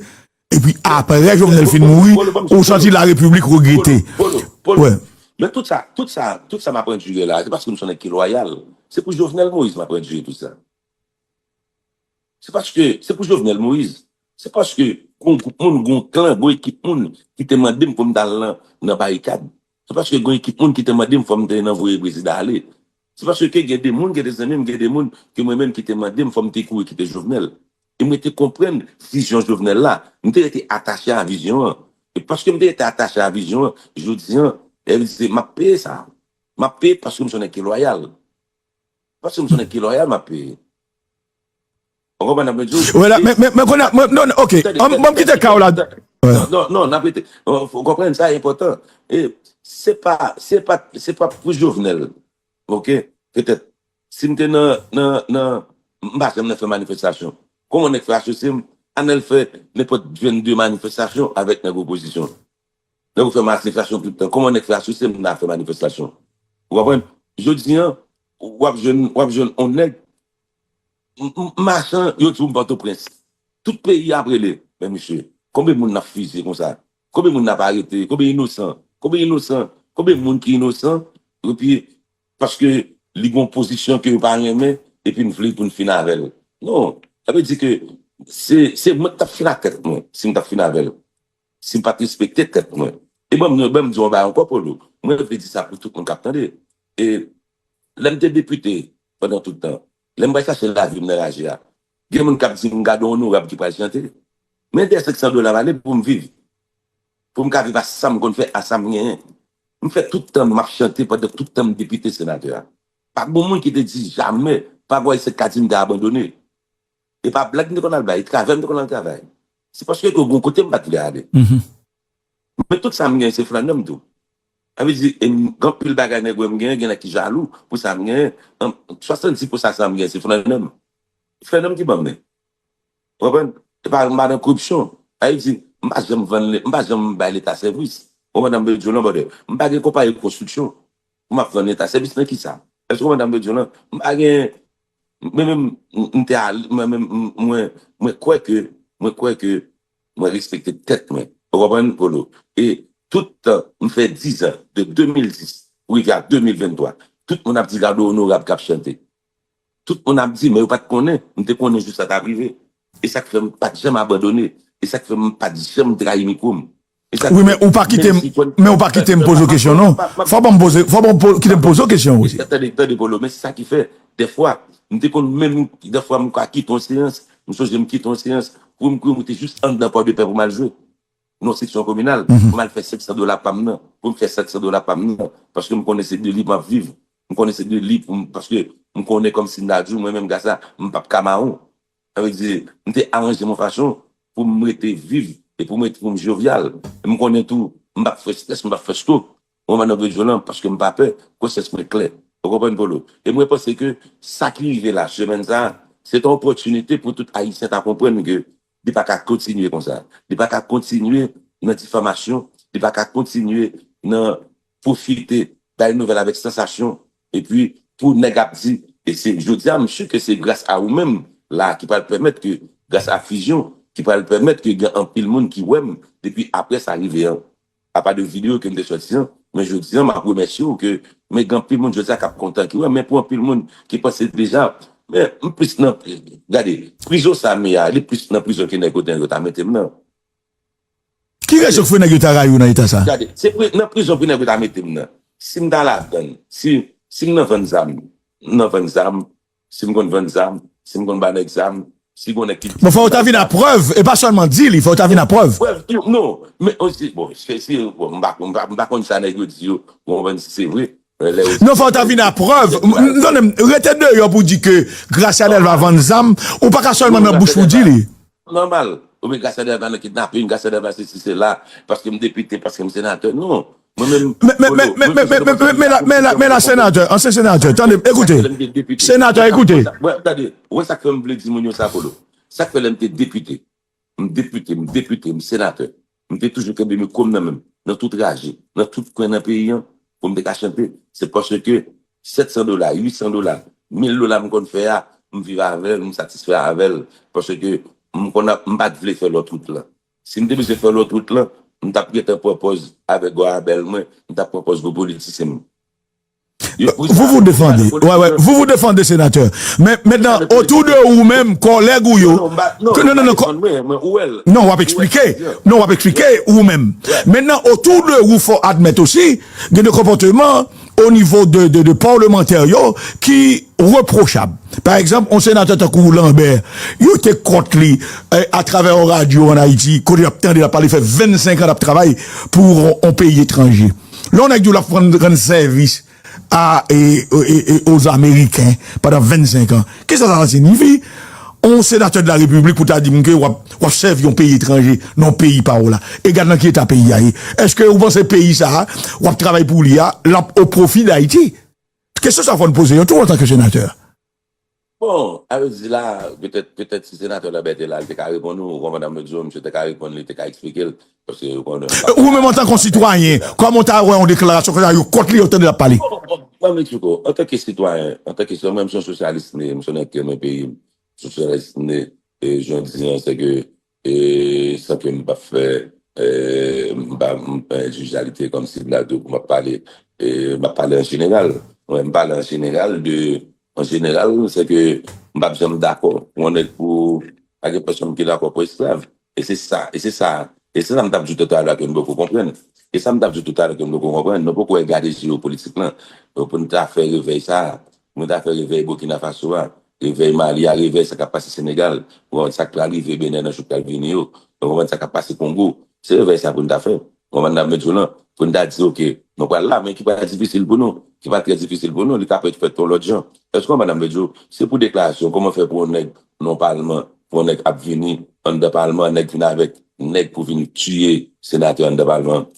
epi apre Jovenel fin mouri, ou santi la repiblik regrete. Polo, polo, polo. Men tout sa, tout sa, tout sa m ap andire la, se paske m se yon nèg ki lwayal. Se pou Jovenel Moïse m ap andire tout sa. Se paske, se pou Jovenel Moïse. Se paske gon gwoup moun, gon klan, gon ekip moun ki te mande m pou m t al nan, nan barikad. Se paske gon ekip moun ki te mande m fò m te nan voye prezidan ale. Se paske gen de moun, gen de zanmi m, gen de moun ke mwen menm ki te mande m fò m te kouri kite Jovenel. E mwen te konprann vizyon Jovenel la. M te rete atache a vizyon an. E paske m te rete atache a vizyon an, jodi an, e m ap peye sa. M ap peye paske m se yon nèg ki lwayal. Paske m se yon nèg ki lwayal, m ap peye. Ou konprann sa m ap di w? Wè la, men, men, men kounye a, mwen, non, non, ok. Tande, an, tande, bon, m kite tande, ka w la. Tande. Wè. Non, non, non, n ap rete. Non, w konprann, sa enpòtan. E se pa, se pa, se pa pou Jovenel. Ok? Petèt, si m te nan, nan, nan, m pa janm nan fè manifestasyon. Kòman nèg fè asosye m? Ann al fè nenpòt vennde manifestasyon avèk nèg opozisyon. Nèg yo fè manifestasyon tout tan. Kòman nèg fè asosye m nan fè manifestasyon? Ou konprann? Jodi an, w ap jwenn, w ap jwenn yon nèg, m, m, machan, yo di w m Pòtoprens. Tout peyi ap rele. Men mesye, konbyen moun n ap fizye konsa? Konbyen moun n ap arete? Konbyen inosan? Konbyen inosan? Konbyen moun ki inosan? Epi, paske li gon pozisyon ke yo pa renmen, epi n vle pou n fin avè l. Non, sa vle di ke se, se mwen k t ap fin ak tèt mwen, si m t ap fin avè l. Si m pa t respekte tèt mwen. E ban m, ban m di w yon bagay ankò, Polo. Mwen vle di sa pou tout moun k ap tande. E lè m te depite pandan tout tan, lè m pral chache lavi m nan raje a, gen moun k ap di m gade yon onorab ki pral chante. Men dèyè senk san dola m ale pou m viv. Pou m ka viv a sa m konn fè, a sa m genyen. M fè tout tan m ap chante pandan tout tan m depite, senatè a. Pa t gon moun ki te di jamè, pa t gon Ayisyen k ka di m te abandone. E pa blag m te konn al bay, e travay m te konn al travay. Se paske ke gon kote m pa t vle ale. Men tout sa m genyen, se flannè m tou. Sa vle di, e m, gen anpil bagay nèg wè m genyen, gen nèg ki jalou pou sa m genyen. An, swasanndis pousan sa m genyen, se flannè m. Flannè m ki ban m li. Ou konprann? E pa, m pa nan koripsyon. Sa vle di, m pa janm vann, m pa janm bay Leta sèvis. Ou konprann sa m vle di w lan, brother? M pa gen konpayi konstriksyon pou m ap vann Leta sèvis nan kisa? Èske w konprann sa m vle di w lan? M pa gen, mwen menm, m, m te al, mwen menm, m, mwen, mwen kwè ke, mwen kwè ke mwen respekte tèt mwen. Ou konprann, Polo? E tout tan, m fè diz an, de de mil dis pou rive a de mil venntwa, tout moun ap di gade onorab k ap chante. Tout moun ap di, men yo pa t konnen, m te konnen jou sa t ap rive. E sa k fè m pa t janm abandone. E sa k fè m pa t janm trayi mikwo m. E sa k Wi, men ou pa kite m, men ou pa kite m poze w kesyon, non. Fò ban m poze, fò ban m po- kite m poze w kesyon osi. Tande, tande, Polo, men se sa ki fè, dèfwa, m te konn menm, dèfwa m ka kite yon seyans, m sonje m kite yon seyans, pou m kouri moute jis anndan Pòdepè pou m al jwe. Nan yon seksyon kominal, pou m al fè senk san dola pa m nan, pou m fè sèt san dola pa m nan, paske m konnen se de li m ap viv. M konnen se de li pou m, paske m konnen kòmsi m ta di w, mwen menm, gras a, m p ap ka mawon. Sa vle di, m te aranje m yon fason pou m rete viv e pou m rete pou m jovyal. E m konnen tou, m p ap fè strès, m p ap fè stroke. Mwen, madanm Bedjolan, paske m pa pè, konsyans mwen klè. Ou konprann, Polo? E mwen panse ke sa ki rive la, semèn sa a, se yon opòtinite pou tout Ayisyen ta konprann ke li pa ka kontinye konsa. Li pa ka kontinye nan difamasyon, li pa ka kontinye nan pwofite, bay nouvèl avèk sansasyon, epi pou nèg ap di, e se, jodi a, m si ke se gras a ou menm la ki pral pèmèt ke, gras a Fusion, ki pral pèmèt ke gen anpil moun ki wè m depi apre sa rive an. Apa de videyo ke m te sòti an, men jodi a, m ap remèsye w ke, men gen anpil moun jodi a k ap kontan ki wè, men pou anpil moun ki panse deja, men m plis nan, gade, prizon sa m ye a, li plis nan prizon ke nèg kote an yo ta mete m nan. Ki rezon k fè nèg yo ta rayi w nan eta sa? Gade, se pri, nan prizon pou nèg yo ta mete m nan. Si m ta ladann, si, si m nan vann zam, m nan vann zam, si m konn vann zam, si m konn ba nèg zam, si gon nèg ki di. Bon, fò w ta vin a prèv, e pa sèlman di li, fò w ta vin a prèv. Prèv, non, men osi, bon, se, se, bon, m pa, m pa, m pa konn sa nèg yo di yo, ou konprann si se vre. Non, fò w ta vin a prèv. M, m, tande m, rete deyò pou di ke Gracia Delva vann zam, ou pa ka sèlman nan bouch ou di li. Nòmal. Oubyen Gracia Delva nan kidnapin, Gracia Delva sesi sela, paske m depite, paske m senatè. Non. Mwen menm. Men, men, men, men, men, men, men, men, men, men la, men la, men la, senatè, ansyen senatè, tande, ekoute. Senatè, ekoute. Tande, ou wè sa k fè m vle di moun yo sa, Polo? Sa k fè lè m te depite, m depite, m depite, m senatè, m te toujou kenbe mikwo m nan men m, nan tout raje, nan tout kwen nan peyi an, pou m te ka chante. Se paske sèt san dola, uit san dola, mil dola m konn fè a, m viv avè l, m satisfè avè l, paske m konn ap, m pa t vle fè lòt wout lan. Si m te bezwen fè lòt wout lan, m t ap gentan pran pòz avèk gwo abèl mwen, m t ap pran pòz gwo politisyen m. Vous vous défendez. Ouais, ouais. Vous vous défendez, sénateur. Men, mentnan, otou de ou menm, kòlèg ou yo. Non, non, non, non. Non, w ap eksplike. Non, w ap eksplike ou menm. Mentnan, otou de ou, fò admèt osi, gen de konpòteman o nivo de, de, de pawlemantè yo ki repwochab. Pa egzanp, yon senatè tankou Lambert, yo te kont li, eh, atravè yon radyo ann Ayiti, kote y ap tande l ap pale, fè vennsenk an l ap travay pou yon peyi etranje. Lè yon nèg di w l ap rann, rann sèvis a, e, e, e, e, aux Américains pandan vennsenk an, kisa sa siyifi? Yon senatè de la repiblik pou ta di m ke w ap, w ap sèvi yon peyi etranje nan yon peyi pa w la. E gad nan ki eta peyi a ye. Èske ou panse peyi sa a, w ap travay pou li a, l ap o pwofi d Ayiti? Kesyon sa fò n poze yo tou antanke senatè. Bon, a vle di la, petèt, petèt si senatè Lambert te la, li te ka reponn ou, ou konprann sa m vle di w, misye te ka reponn, li te ka eksplike l, paske ou konnen. Ou menm antanke yon sitwayen, kòman w ta wè yon deklarasyon konsa, yo kont li, yo tande l ap pale? Bon, bon, mwen m eksplike w, antanke sitwayen, antanke sitwayen, mwen m se yon sosyalis m ye, m se yon nèg ki renmen peyi m, m se yon sosyalis m ye, e jan w di an, se ke e san ke m pa fè, e m pa, m pa enjije alite kòmsi m ta di w pou m ap pale, e m ap pale an jeneral. Mwen, m pale an jeneral de, an jeneral, se ke m p ap janm dakò pou yon nèg pou, pa gen pèsonn ki dakò pou esklav. E se sa, e se sa, e se sa m t ap di w talè ke m poko konprann. E sa m t ap di w talè ke m poko konprann. Nou poko wè gade jewopolitik lan. Donk, pou n ta fè revèy sa a, pou n ta fè revèy Burkina Faso a, revèy Mali a, revèy sa k ap pase Senegal, ou konprann sa k pral rive Benè nan jou k pral vini yo, ou konprann sa k ap pase Kongo. Se revèy sa pou n ta fè. Ou konprann sa m vle di w lan? Pou n ta di, oke, nou pral la, men ki pral difisil pou nou? Ki pral trè difisil pou nou? Li ka fèt yon lòt jan. Èske w konprann sa m vle di w? Se pou deklarasyon, kòman fè pou yon nèg nan yon palman, pou yon nèg ap vini anndan palman, nèg vin avèk nèg pou vin tiye senatè anndan palman?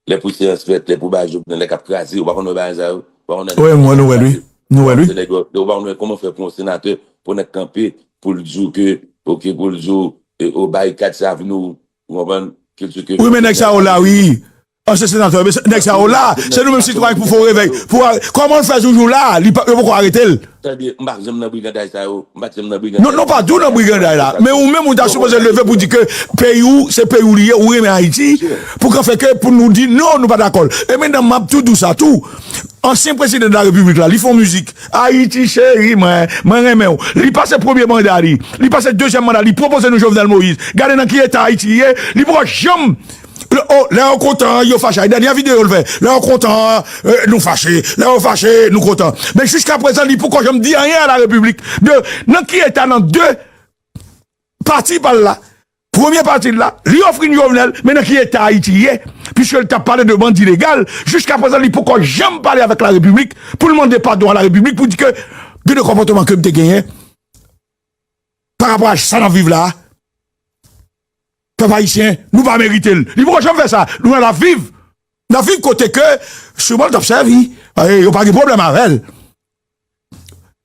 Lè pou seyans fèt, lè pou bagay Jovenel, nèg ap kraze, ou pa konn wè bagay sa yo? Ou pa konn wè nèg ap kraze? Wi, mwen, nou wè l, wi. Nou wè l, wi. Se nèg yo, ou pa konn wè kòman fè pou yon senatè, pou nèg kanpe, pou l di w ke, oke, pou l di w, e, o, barikad se avni w, ou konprann? Kilti ke. Wi, men nèg sa yo la, wi. Ansyen senatè, men nèg sa yo la, se nou menm sitwayen ki pou fè yon revèy. Pou, kòman l fè joujou la, li pa, yo poko arete l? Tande, m pa janm nan briganday sa yo. M pa janm nan briganday. Non, nou pa tou nan briganday la. Men ou menm, ou ta sipoze leve pou di ke peyi w, se peyi w li ye, ou renmen Ayiti. Pou k an fè ke pou nou di non, nou pa dakò. E menm m ap tou di w sa tou. Ansyen prezidan de la repiblik la, li fè yon mizik. Ayiti cheri mwen, mwen renmen w. Li pase premye manda li. Li pase dezyèm manda li. Pwopoze nou Jovenel Moïse. Gade nan ki eta Ayiti ye. Li poko janm Oh, lè yo kontan, yo fache. Dènye videyo l fè. Lè yo kontan, eh, nou fache. Lè yo fache, nou kontan. Men jiska prezan, li poko janm di anyen a la repiblik de nan ki eta nan de pati pa l la. Premye pati l la, li ofri n Jovenel, men nan ki eta Ayiti ye, piske l t ap pale de bandi legal, jiska prezan, li poko janm pale avèk la repiblik pou l mande padon a la repiblik pou di ke gen de konpòtman ke m te genyen pa rapò a sa n ap viv la a. Pèp ayisyen, nou pa merite l. Li poko janm fè sa. Nou wè l ap viv. N ap viv kote ke siman l t ap sèvi. Yo pa gen pwoblèm avè l.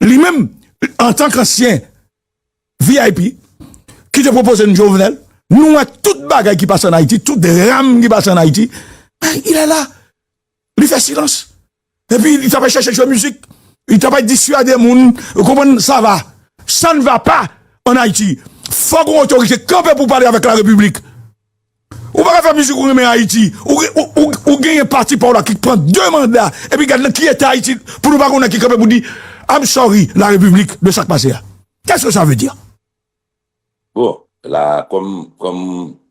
Li menm, antank ansyen V I P ki te pwopoze n Jovenel, nou wè tout bagay ki pase ann Ayiti, tout dram ki pase ann Ayiti. Men il est là. Li fè silans. Epi li t ap al chèche jwe mizik. Li t ap al diswade moun. Ou konprann? Ça va. Ça ne va pas en Haïti. Fòk yon otorite kanpe pou pale avèk la repiblik. Ou pa ka fè mizik ou renmen Ayiti. Ou, ou, ou, ou genyen pati pa w la ki pran de manda. Epi gad nan ki eta Ayiti pou nou pa konnen ki kanpe pou di I'm sorry la repiblik de sa k pase a. Qu'est-ce que ça veut dire? Bon, la, kòm, kòm,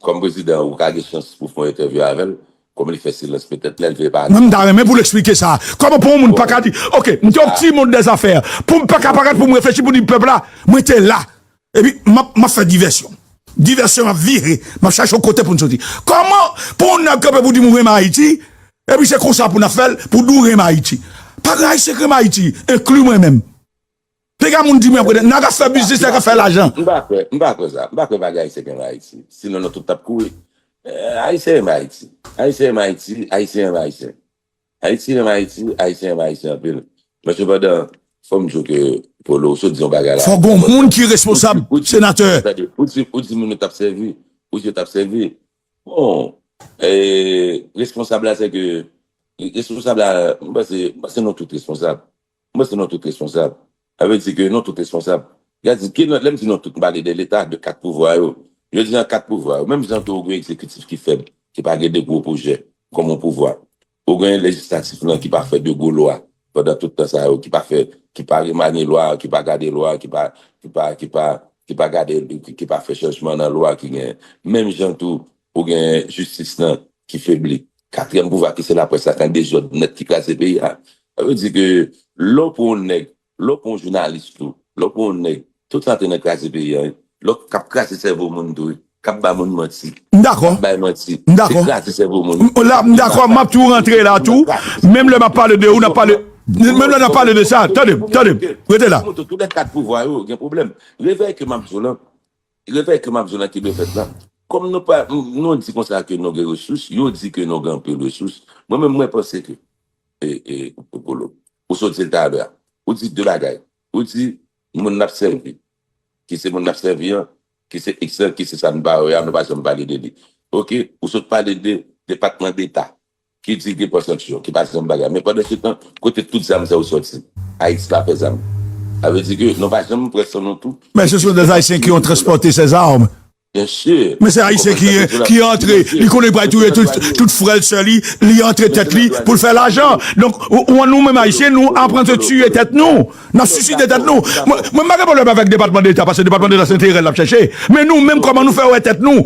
kòm prezidan, ou ka gen chans pou fè yon entèvyou avè l, kòm li fè silans petèt, lè l vle pale. Mwen, m ta renmen pou l eksplike sa. Kòman pou yon moun pa ka di, oke, m te yon ti moun dèzafè, pou m pa ka parèt pou m reflechi pou di pèp la, mwen te la. Epi, m ap, m ap fè divèsyon. Divèsyon ap vire, m ap chache yon kote pou n soti. Kòman pou yon nèg kanpe pou di m ou renmen Ayiti, epi se konsa pou n ap fè l, pou di w renmen Ayiti? Pa gen Ayisyen k renmen Ayiti, enkli mwen menm. Piga moun di mwen apre, nèg ap fè biznis, nèg ap fè lajan. M pa kwè, m pa kwè sa. M pa kwè pa gen Ayisyen ki renmen Ayiti. Sinon nou tout t ap kouri. Eh, Ayisyen renmen Ayiti. Ayisyen renmen Ayiti. Ayisyen renmen Ayisyen. Ayiti renmen Ayiti. Ayisyen renmen Ayisyen anpil. Men sepandan, fò m di w ke Polo, ou sot di yon bagay la. Fò gon moun ki responsab, senatè. Tande, ou di, ou di moun yo t ap sèvi. Ou di yo t ap sèvi. Bon, eh, responsab la, se ke, responsab la, m panse, m panse nou tout responsab. Mwen se nou tout responsab. Sa vle di ke nou tout responsab. Gade, ki lè m di nou tout, m pale de Leta, de kat pouvwa yo. Jodi a, kat pouvwa yo, menm jan tou ou gen egzekitif ki fèb, ki pa gen de gwo pwojè kòm yon pouvwa. Ou gen lejislatif lan ki pa fè de gwo lwa pandan tout tan sa yo, ki pa fè, ki pa remanye lwa, ki pa gade lwa, ki pa, ki pa, ki pa, ki pa gade, ki, ki pa fè chanjman nan lwa ki gen. Menm jan tou, ou gen jistis lan ki febli. Katriyèm pouvwa ki se laprès la k an dezòd nèt ki kraze peyi a. Sa vle di ke lè w pran yon nèg, lè w pran yon jounalis tou, lè w pran yon nèg, tout sa te nan kraze peyi a, wi. Lè w k ap kraze sèvo moun tou, wi. K ap ba moun manti. M dakò. K ap bay manti. M dakò. Se kraze sèvo moun. M, la, m dakò, m ap tou rantre la tou. Menm lè m ap pale de ou, n ap pale, menm lè n ap pale de sa, tande, tande, rete la. Tout lè kat pouvwa yo gen pwoblèm. Revèy ke m ap di w lan, Revèy ke m ap di w lan ki dwe fèt la. Kòm nou pa, nou di konsa ke nou gen resous, yo di ke nou gen anpil resous. Mwen menm, mwen panse ke, e, e, Polo, ou sot di l talè a. Ou di de bagay. Ou di moun n ap sèvi, ki se moun n ap sèvi an, ki se X lan, ki se sa n pa wè a, nou pa janm pale de li. Oke, ou sot pale de Depatman Deta. Ki di gen pwen sanksyon, ki pa janm bagay. Men pandansetan, kote tout zam sa yo sòti? Ayiti pa fè zam. Sa vle di ke nou pa janm pran san nou tou. Mais ce sont des Haïtiens qui ont transporté ces armes. Bien sûr. Men se Ayisyen ki, ki antre, li konnen pral touye tout, tout frè l, sè li, li antre tèt li pou l fè lajan. Donk, ou, ou, nou menm Ayisyen, nou aprann se tiye tèt nou. N ap siside tèt nou. Mwen, mwen pa gen pwoblèm avèk Depatman Deta, paske Depatman Deta se enterè l l ap chèche. Men nou menm, kòman nou fè wè tèt nou?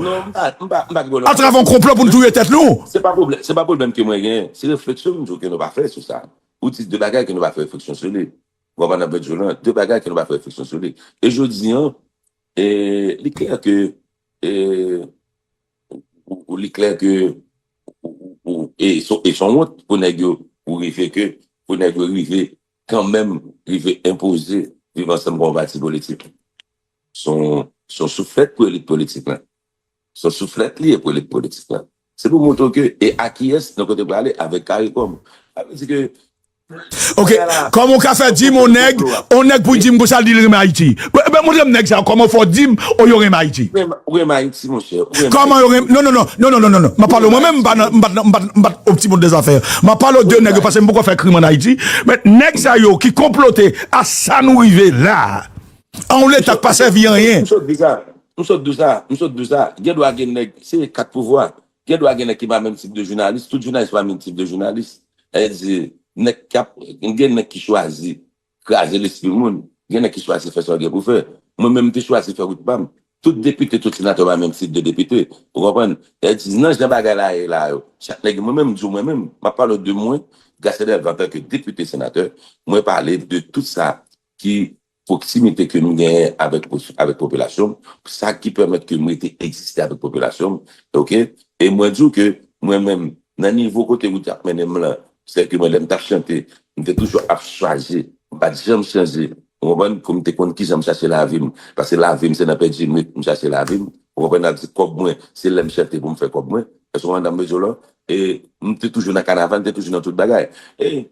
Atravè yon konplo pou n touye tèt nou? Se pa pwoblèm, se pa pwoblèm ke mwen genyen. Se refleksyon m di w ke nou pa fè sou sa. Ou di de bagay ke nou pa fè refleksyon sou li. Ou konprann, nan vèt jou lan, de bagay ke nou pa fè refleksyon sou li. E jodi an, e, li klè ke, e, ou, ou, li klè ke, ou, ou, ou, e se, e se yon wont pou nèg yo, pou rive ke, pou nèg yo rive kanmenm rive enpoze Viv Ansanm kòm yon pati politik. Se yon, se yon souflèt pou elit politik lan. Se yon souflèt li ye pou elit politik lan. Se pou montre w ke, e a kiyès nou kote prale avèk CARICOM. Sa vle di ke Ok, kòman w ka fè di m yon nèg, yon nèg pou di m konsa l di l renmen Ayiti? Ben, montre m nèg sa yo, kòman w fè w di m, o, yo renmen Ayiti? Ou renmen Ayiti, monchè. Kòman yo renmen? Non, non, non, non, non, non, non. M ap pale w mwen menm, m pa nan, m pa nan, m pa, m pa au petit monde des affaires. M ap pale w de nèg yo, paske m poko fè krim ann Ayiti. Men nèg sa yo ki konplote a sa nou rive la. An yon leta k pa sèvi anyen. M sot di sa. M sot di sa. M sot di sa. Gen dwa gen nèg, se kat pouvwa. Gen dwa gen nèg ki pa menm tip de jounalis. Tout jounalis pa menm tip de jounalis. Sa vle di, nèg k ap, gen nèg ki chwazi kraze lespri moun. Gen nèg ki chwazi fè sa yo gen pou fè. Mwen menm, m te chwazi fè wout pa m. Tout depite, tout senatè pa menm tip de depite. Ou konprann? Sa vle di, nan jan bagay la ye la yo, chak nèg, mwen menm, m di w mwen menm, m ap pale w de mwen, Gracien Delva, antanke depite, senatè, mwen pale de tout sa ki pwoksimite ke m genyen avèk, avèk popilasyon m, sa ki pèmèt ke m rete egziste avèk popilasyon m, oke? E mwen di w ke mwen menm, nan nivo kote wout ap mennen m lan, sèke mwen, lè m t ap chante, m te toujou ap chwazi, m pa t janm chanje, ou konprann, pou m te konn kijan m chache lavi m, paske lavi m se nan pèdi nwit m chache lavi m, ou konprann, ap di kòb mwen, se lè m chante pou m fè kòb mwen, èske w konprann sa m vle di w la? E m te toujou nan kanaval, m te toujou nan tout bagay. E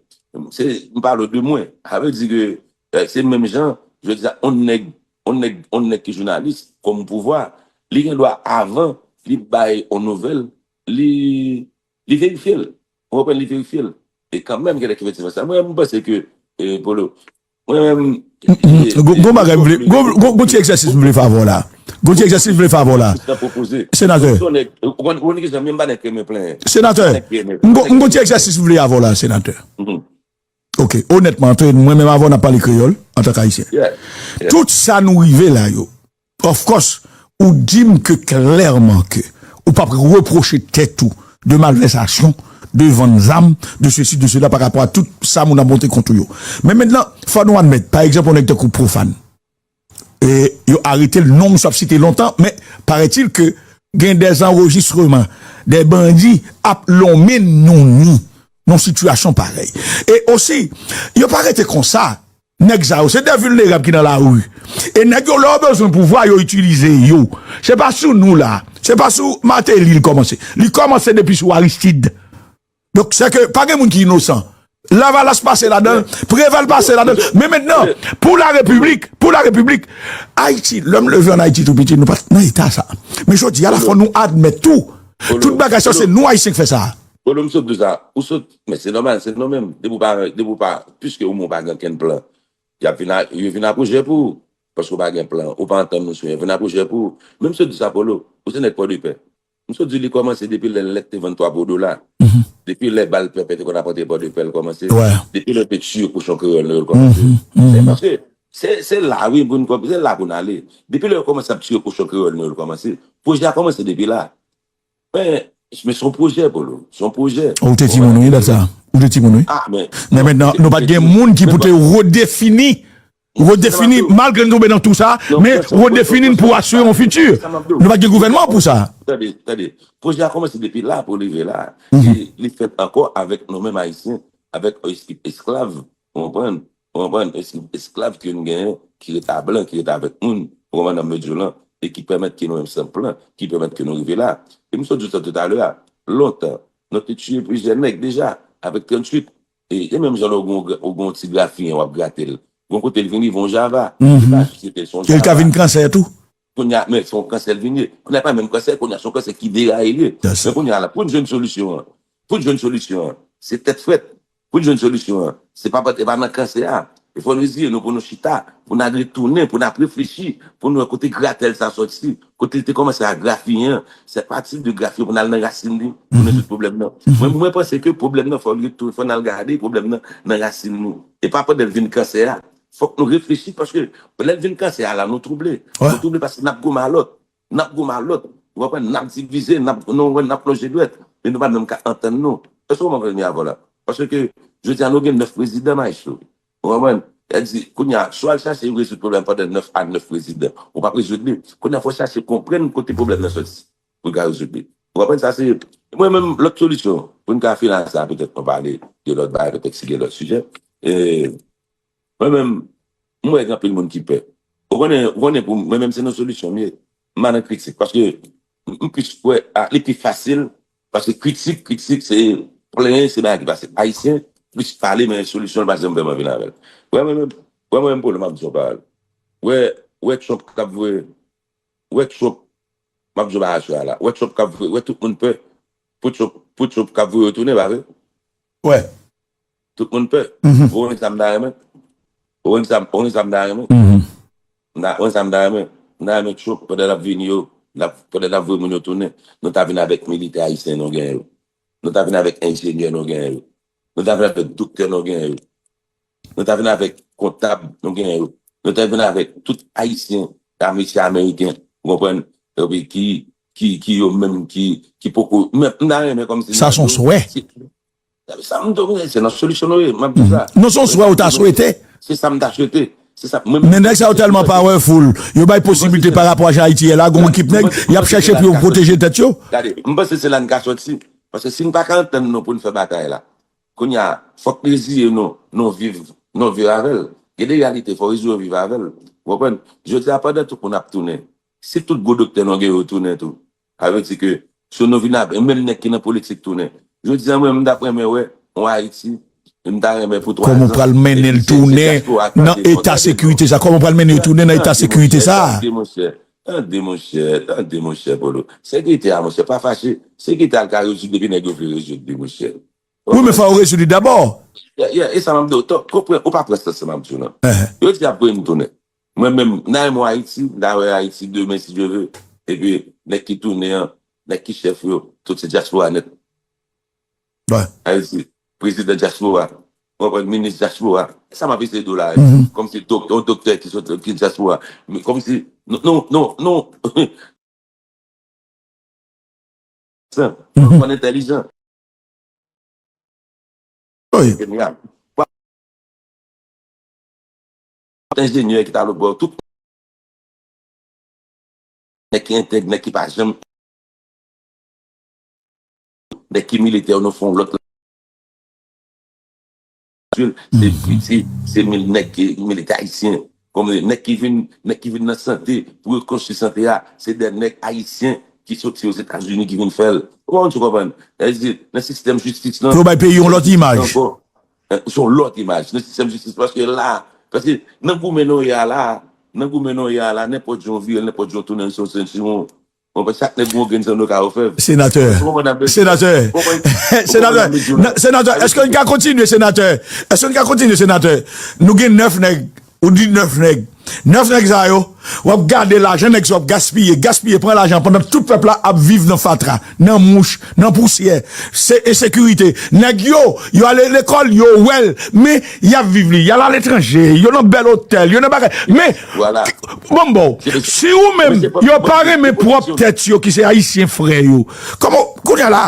se, m pale w de mwen, sa vle di ke Eh, se menm jan, jodi a, on nèg, on nèg, on nèg ki jounalis, kòm pouvwa, li gen dwa avan li bay on nouvèl, li, li verifye l. Ou konprann, li verifye l. E kanmenm, gen nèg ki fè ti sa. Mwen, mwen panse ke, eh, Polo, mwen menm, gon, gon bagay m vle, gon, gon, gon ti egzèsis m vle fè avè w la. Gon ti egzèsis m vle fè avè w la. Senatè. Ou konn, ou konn ki jan, menm pa nèg ki renmen plenyen. Senatè. Gon, gon ti egzèsis m vle avè w la, senatè. Ok, onètman, antre mwen menm avè w n ap pale kreyòl, antanke ayisyen. Tout sa nou rive la yo, of course, ou di m ke klèman ke ou p ap repwoche tèt ou de malvèsasyon, de vann zam, de sesi, de sela, pa rapò a tout sa moun ap monte kont ou yo. Men mentnan, fò nou admèt, pa egzanp, yon nèg tankou Profane. E yo arete l, non misye ap site lontan, men paraît-il ke gen des enregistrements, des bandits ap lonmen nou ni nan sitiyasyon parèy. E osi, yo pa rete konsa. Nèg sa yo, se de vilnerab ki nan lari. E nèg yo, lè yo bezwen pouvwa, yo itilize yo. Se pa sou nou la. Se pa sou Martelly li kòmanse. Li kòmanse depi sou Aristide. Donk, sèke pa gen moun ki inosan. Lavalas pase ladan l, Preval pase ladan l. Men mentnan, pou la Repiblik, pou la Repiblik, Ayiti, lè m leve ann Ayiti tou piti, nou pa t nan eta sa. Men jodi a la, fò nou admèt tou, tout bagay sa, se nou Ayisyen k fè sa. Polo, m sot di sa, ou sot, men se nòmal, se nou menm. Depi w pa, depi w pa, piske ou menm ou pa gen okenn plan, y ap vin a, yo vin a pwojè pou ou, paske w pa gen plan, ou pa antann nou sou, yo vin a pwojè pou ou. Men m sot di sa, Polo, ou se nèg Pòdepè. M sot di li kòmanse depi lè lèt te vann twa pou dola. Depi lè bal pèpè te konn ap antre Pòdepè, l kòmanse. Depi lè yo te tiye kochon kreyòl nou yo, l kòmanse. Se paske se, se la, wi, pou n kòm-, se la pou n ale. Depi lè yo kòmanse ap tiye kochon kreyòl nou yo, l kòmanse. Pwojè a kòmanse depi la. Men, men se yon pwojè, Polo. Se yon pwojè. Ou te timoun, wi, dat sa. Ou te timoun, wi. Men mentnan, nou pa t gen moun ki pou te redefini Redefini, malgre n tonbe nan tou sa, men redefini n pou asire yon fiti. Nou pa gen gouvènman pou sa. Tande, tande. Pwojè a kòmanse depi la pou rive la. E li fèt ankò avèk nou menm Ayisyen, avèk es-, esklav, ou konprann? Ou konprann? Es-, esklav ke nou genyen, ki rete a blan, ki rete avèk moun, ou konprann, nan medyo lan, e ki pèmèt ke nou menm san plan, ki pèmèt ke nou rive la. E m sot di sa toutalè a, lontan, nou te tiye plizyè nèg deja, avèk tranntuit, E, e menm jan lè w gen, w gen yon ti grafiyen w ap grate l. Gon kote l vin rive yon java. Se pa sosyete, se yon java. E l ka vin kansè tou. Kounye a, men se yon kansè l vin ye. Kounye a pa menm kansè, kounye a se yon kansè ki deraye l ye. Men kounye a la, pou n jwenn solisyon an, pou n jwenn solisyon an, se tèt frèt. Pou n jwenn solisyon an, se pa, e pa nan kansè a. E fò n reziye nou pou nou chita, pou n al retounen, pou n ap reflechi, pou n wè kote gratèl sa sòti. Kote l te kòmanse a grafiyen an, se apati de grafiyen pou n al nan rasin li, pou n rezoud pwoblèm nan. Mwen, mwen panse ke pwoblèm nan, fò l retou-, fò n al gade pwoblèm nan nan rasin li. E pa pandan l vin kansè a. Fòk nou reflechi, paske lè l vin kansè a la, nou twouble. Nou twouble paske n ap gwo malòt. N ap gwo malòt. Ou konprann? N ap divize, n ap, nou, n ap lonje dwèt. Men nou pa menm ka antann nou. Èske w konprann sa m vle di avè w la? Paske, jodi a, nou gen nèf prezidan, maestro. Ou konprann? Sa di, kounye a, si w al chache rezoud pwoblèm pandan nèf a nèf prezidan, ou p ap rezoud li. Kounye a, fò w chache konprann kote pwoblèm nan sòti pou w ka rezoud li. Ou konprann? Sa se, mwen menm, lòt solisyon, pou n ka fini ak sa, petèt nou pale de lòt bagay, petèt si gen lòt sijè. E, mwen menm, m wè gen anpil moun ki pè. Ou konnen, ou konnen pou mwen menm, se nan solisyon m ye. M pa nan kritik, paske m, m plis kwè, a, li pi fasil, paske kritik, kritik, se plenyen, se bagay ki pase. Ayisyen, plis pale, men solisyon l pa janm vrèman vin avè l. Wè mwen menm, wè mwen menm, pwoblèm, m ap di yon pawòl. Wè, wè Trump k ap voye, wè Trump, m ap di yon bagay sou la. Wè Trump k ap voye, wè tout moun pè pou Trump, pou Trump k ap voye yo tounen, pa vre? Wè. Tout moun pè. Ou konn sa m ta renmen? Ou konn sa m, ou konn sa m ta renmen? M ta, ou konn sa m ta renmen? M ta renmen Trump, pandan l ap vini yo, l ap, pandan l ap voye moun yo tounen, nou ta vin avèk militè ayisyen nou genyen yo. Nou ta vin avèk enjenyè nou genyen yo. Nou ta vin avèk doktè nou genyen yo. Nou ta vin avèk kontab nou genyen yo. Nou ta vin avèk tout ayisyen, mesye ameriken, ou konprann? Epi ki, ki, ki yo menm ki, ki poko, men m ta renmen kòmsi. Sa se yon swè. Sa m tou, se nan solisyon nou ye, m ap di sa. Non, se yon swè ou ta swete. Se sa m ta swete. Se sa, mwen menm. Men nèg sa yo tèlman powerful, yo bay posiblite pa rapò a jan Ayiti ye la, gon ekip nèg, y ap chèche pou yo pwoteje tèt yo. Gade, m panse se la n ka sòti. Paske si n pa ka antann nou pou n fè batay la, kounye a, fòk n reziye nou, nou viv, nou viv avè l. Gen de reyalite, fò w reziye w viv avè l. Ou konprann? Jodi a, pandan tout moun ap tounen, si tout gwo doktè nou gen yo tounen tou, sa vle di ke si nou vin ap, menm nèg ki nan politik tounen. Jodi a, mwen, m t ap renmen wè yon Ayiti, m ta renmen pou twa zan. Kòman w pral mennen l tounen nan eta sekirite sa? Kòman w pral mennen yo tounen nan eta sekirite sa? Tande, monchè, tande, monchè, tande, monchè, Polo. Sekirite a, monchè, pa fache. Sekirite a, l ka rezoud depi nèg yo vle rezoud li, monchè. Wi, men fò yo rezoud li dabò. Yeah, yeah, e sa m ap di w, konprann, ou pa pran sans sa m ap di w, non. Yo di y ap voye m tounen. Mwen menm, m ta renmen Ayiti, m ta wè Ayiti demen, si Dye vle. Epi, nèg ki tounen an, nèg ki chèf yo, tout se dyaspora nèt. Ayiti, prezidan dyaspora, ou konprann, minis dyaspora. E sa m ap eseye di w la, kòmsi dok-, yon doktè ki sot, ki dyaspora. Men kòmsi, non, non, non, non. Sa, ou konn entèlijan. Wi. Enjenyè ki ta lòt bò, tout nèg ki entèg, nèg ki pa janm, nèg ki militè, nou fè yon lòt. Se, se, se mil nèg ki militè ayisyen. Kòm nèg ki vin, nèg ki vin nan sante, pou rekonstwi sante a, se de nèg ayisyen ki soti Ozetazini ki vin fè l. Ou konprann, ou konprann? Sa vle di, nan sistèm jistis lan, pou yo bay peyi yon lòt imaj. Ankò, se yon lòt imaj. Nan sistèm jistis, paske la, paske nan goumen nou ye a la, nan goumen nou ye a la, nenpòt jan w vire l, nenpòt jan w tounen l, se yon sentiwon. Bon, chak nèg gon grenn sandoka ofèv. Senatè. Senatè. Senatè. Senatè, èske n ka kontinye, senatè? Èske n ka kontinye, senatè? Nou gen nèf nèg. Ou di nèf nèg. Nèf nèg sa yo, w ap gade lajan nèg sa yo ap gaspiye, gaspiye, pran lajan pandan tout pèp la ap viv nan fatra, nan mouch, nan pousyè, se ensekirite. Nèg yo, yo ale lekòl, yo wè l, men y ap viv li. Y al aletranje, yo nan bèl otèl, yo nan bagay. Men, bon, bon, si ou menm, yo pa renmen pwòp tèt yo ki se ayisyen frè yo. Kòman, kounye a la,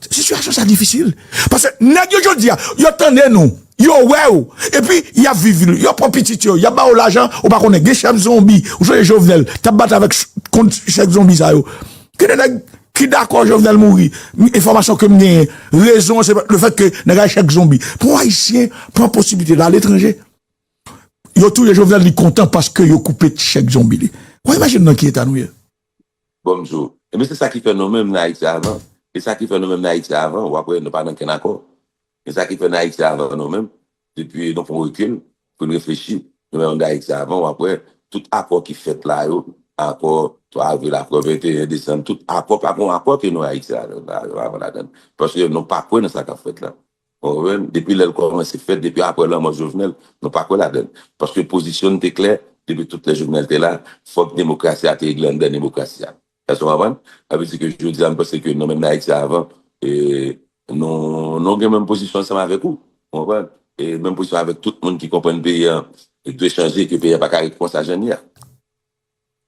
sitiyasyon sa difisil. Paske nèg yo jodi a, yo tande nou, yo wè w, epi y ap viv li. Yo pran pitit yo, y ap ba yo lajan, ou pa konnen, gen chèf zonbi, ou sonje Jovenel, t ap batay avèk ch-, kont chèf zonbi sa yo. Gen de nèg ki dakò Jovenel mouri. M, enfòmasyon ke m genyen, rezon an se lefètke nèg la chèf zonbi. Pou yon ayisyen pran posiblite l aletranje, yo touye Jovenel, li kontan paske yo koupe chèk zonbi li. Ou imajine nan ki eta nou ye? Bon, m di w. Ebyen, se sa ki fè nou menm nan Ayiti avan. Se sa ki fè nou menm nan Ayiti avan, w ap wè nou pa nan kenn akò. Se sa ki fè nan Ayiti avan nou menm, depi nou pran rekil, pou n reflechi, nou menm nan Ayiti avan, w ap wè tout akò ki fèt la yo, akò twa avril, akò venteyen desanm, tout akò, pa gen akò ke nou Ayiti avan ladan l. Paske nou pa kwè nan sa k ap fèt la. Ou konprann? Depi lè l kòmanse fèt, depi apre lanmò Jovenel, nou pa kwè ladan l. Paske pozisyon n te klè, depi tout lè Jovenel te la, fòk demokrasi a te regle anndan demokrasi a. Èske w konprann? Sa vle di ke jodi a, m panse ke nou menm nan Ayiti avan, e, nou, nou gen menm pozisyon ansanm avèk ou. Ou konprann? E menm pozisyon avèk tout moun ki konprann peyi a dwe chanje, ke peyi a pa ka ret konsa jan l ye a.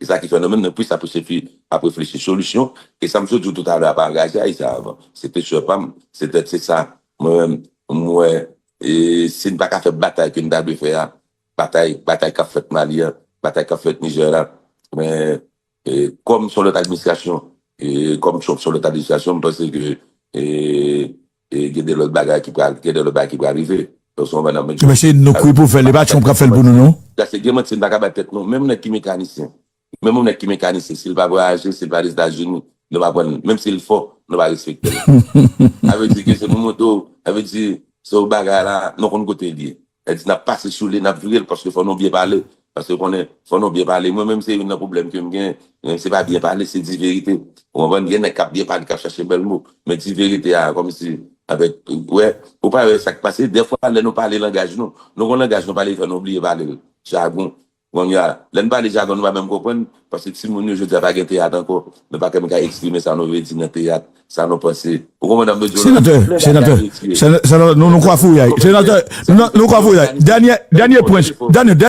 E sa ki fè nou menm, nou plis ap chèche, ap reflechi solisyon. E sa m sot di w toutalè a pa angaje Ayiti avan. Se te chè pa m, se tèt, se sa. Mwen menm, m wè, e, si n pa ka fè batay ke n ta dwe fè a, batay, batay k ap fèt Mali a, batay k ap fèt Nijè la, men, e, kòm se yon lòt administrasyon, e, kòm Trump se yon lòt administrasyon, m panse ke, e, e gen de lòt bagay ki pral, gen de lòt bagay ki pral rive. Donk, se yon bagay n ap mete. Ebyen, se nou ki pou fè l, e pa Trump k ap fè l pou nou, non. Paske gen manti, n pa ka bay tèt nou. Menm nèg ki mekanisyen, menm yon nèg ki mekanisyen, si l pa vwayaje, si l pa Lèzetazini, nou pa pran l. Menm si l fò, nou pa respekte l. Sa vle di ke se pou montre w, sa vle di, So bagay la, nou konn kote l ye. Sa di n ap pase sou li, n ap vire l, paske fò nou byen pale. Paske konnen, fò nou byen pale. Mwen menm, se youn nan pwoblèm ke m gen, men se pa byen pale, se di verite. Ou konprann? Gen nèg k ap byen pale, k ap chache bèl mo. Men di verite a, kòmsi, avèk, wè, ou pa wè sa k pase. Dèfwa, lè nou pale langaj nou, nou gon langaj nou pale, fè nou bliye pale l. Jagon. Kounye a, lè n pale jagon, nou pa menm konprann, paske timoun yo jodi a pa gen teyat ankò. Men pa kè m ka eksprime sa nou vle di nan teyat, sa nou panse. Ou konprann, m di w la? Senatè, senatè, senatè, nou, nou kwa fouyay. Senatè, nou, nou kwa fouyay. Dènye, dènye pwen, dènye,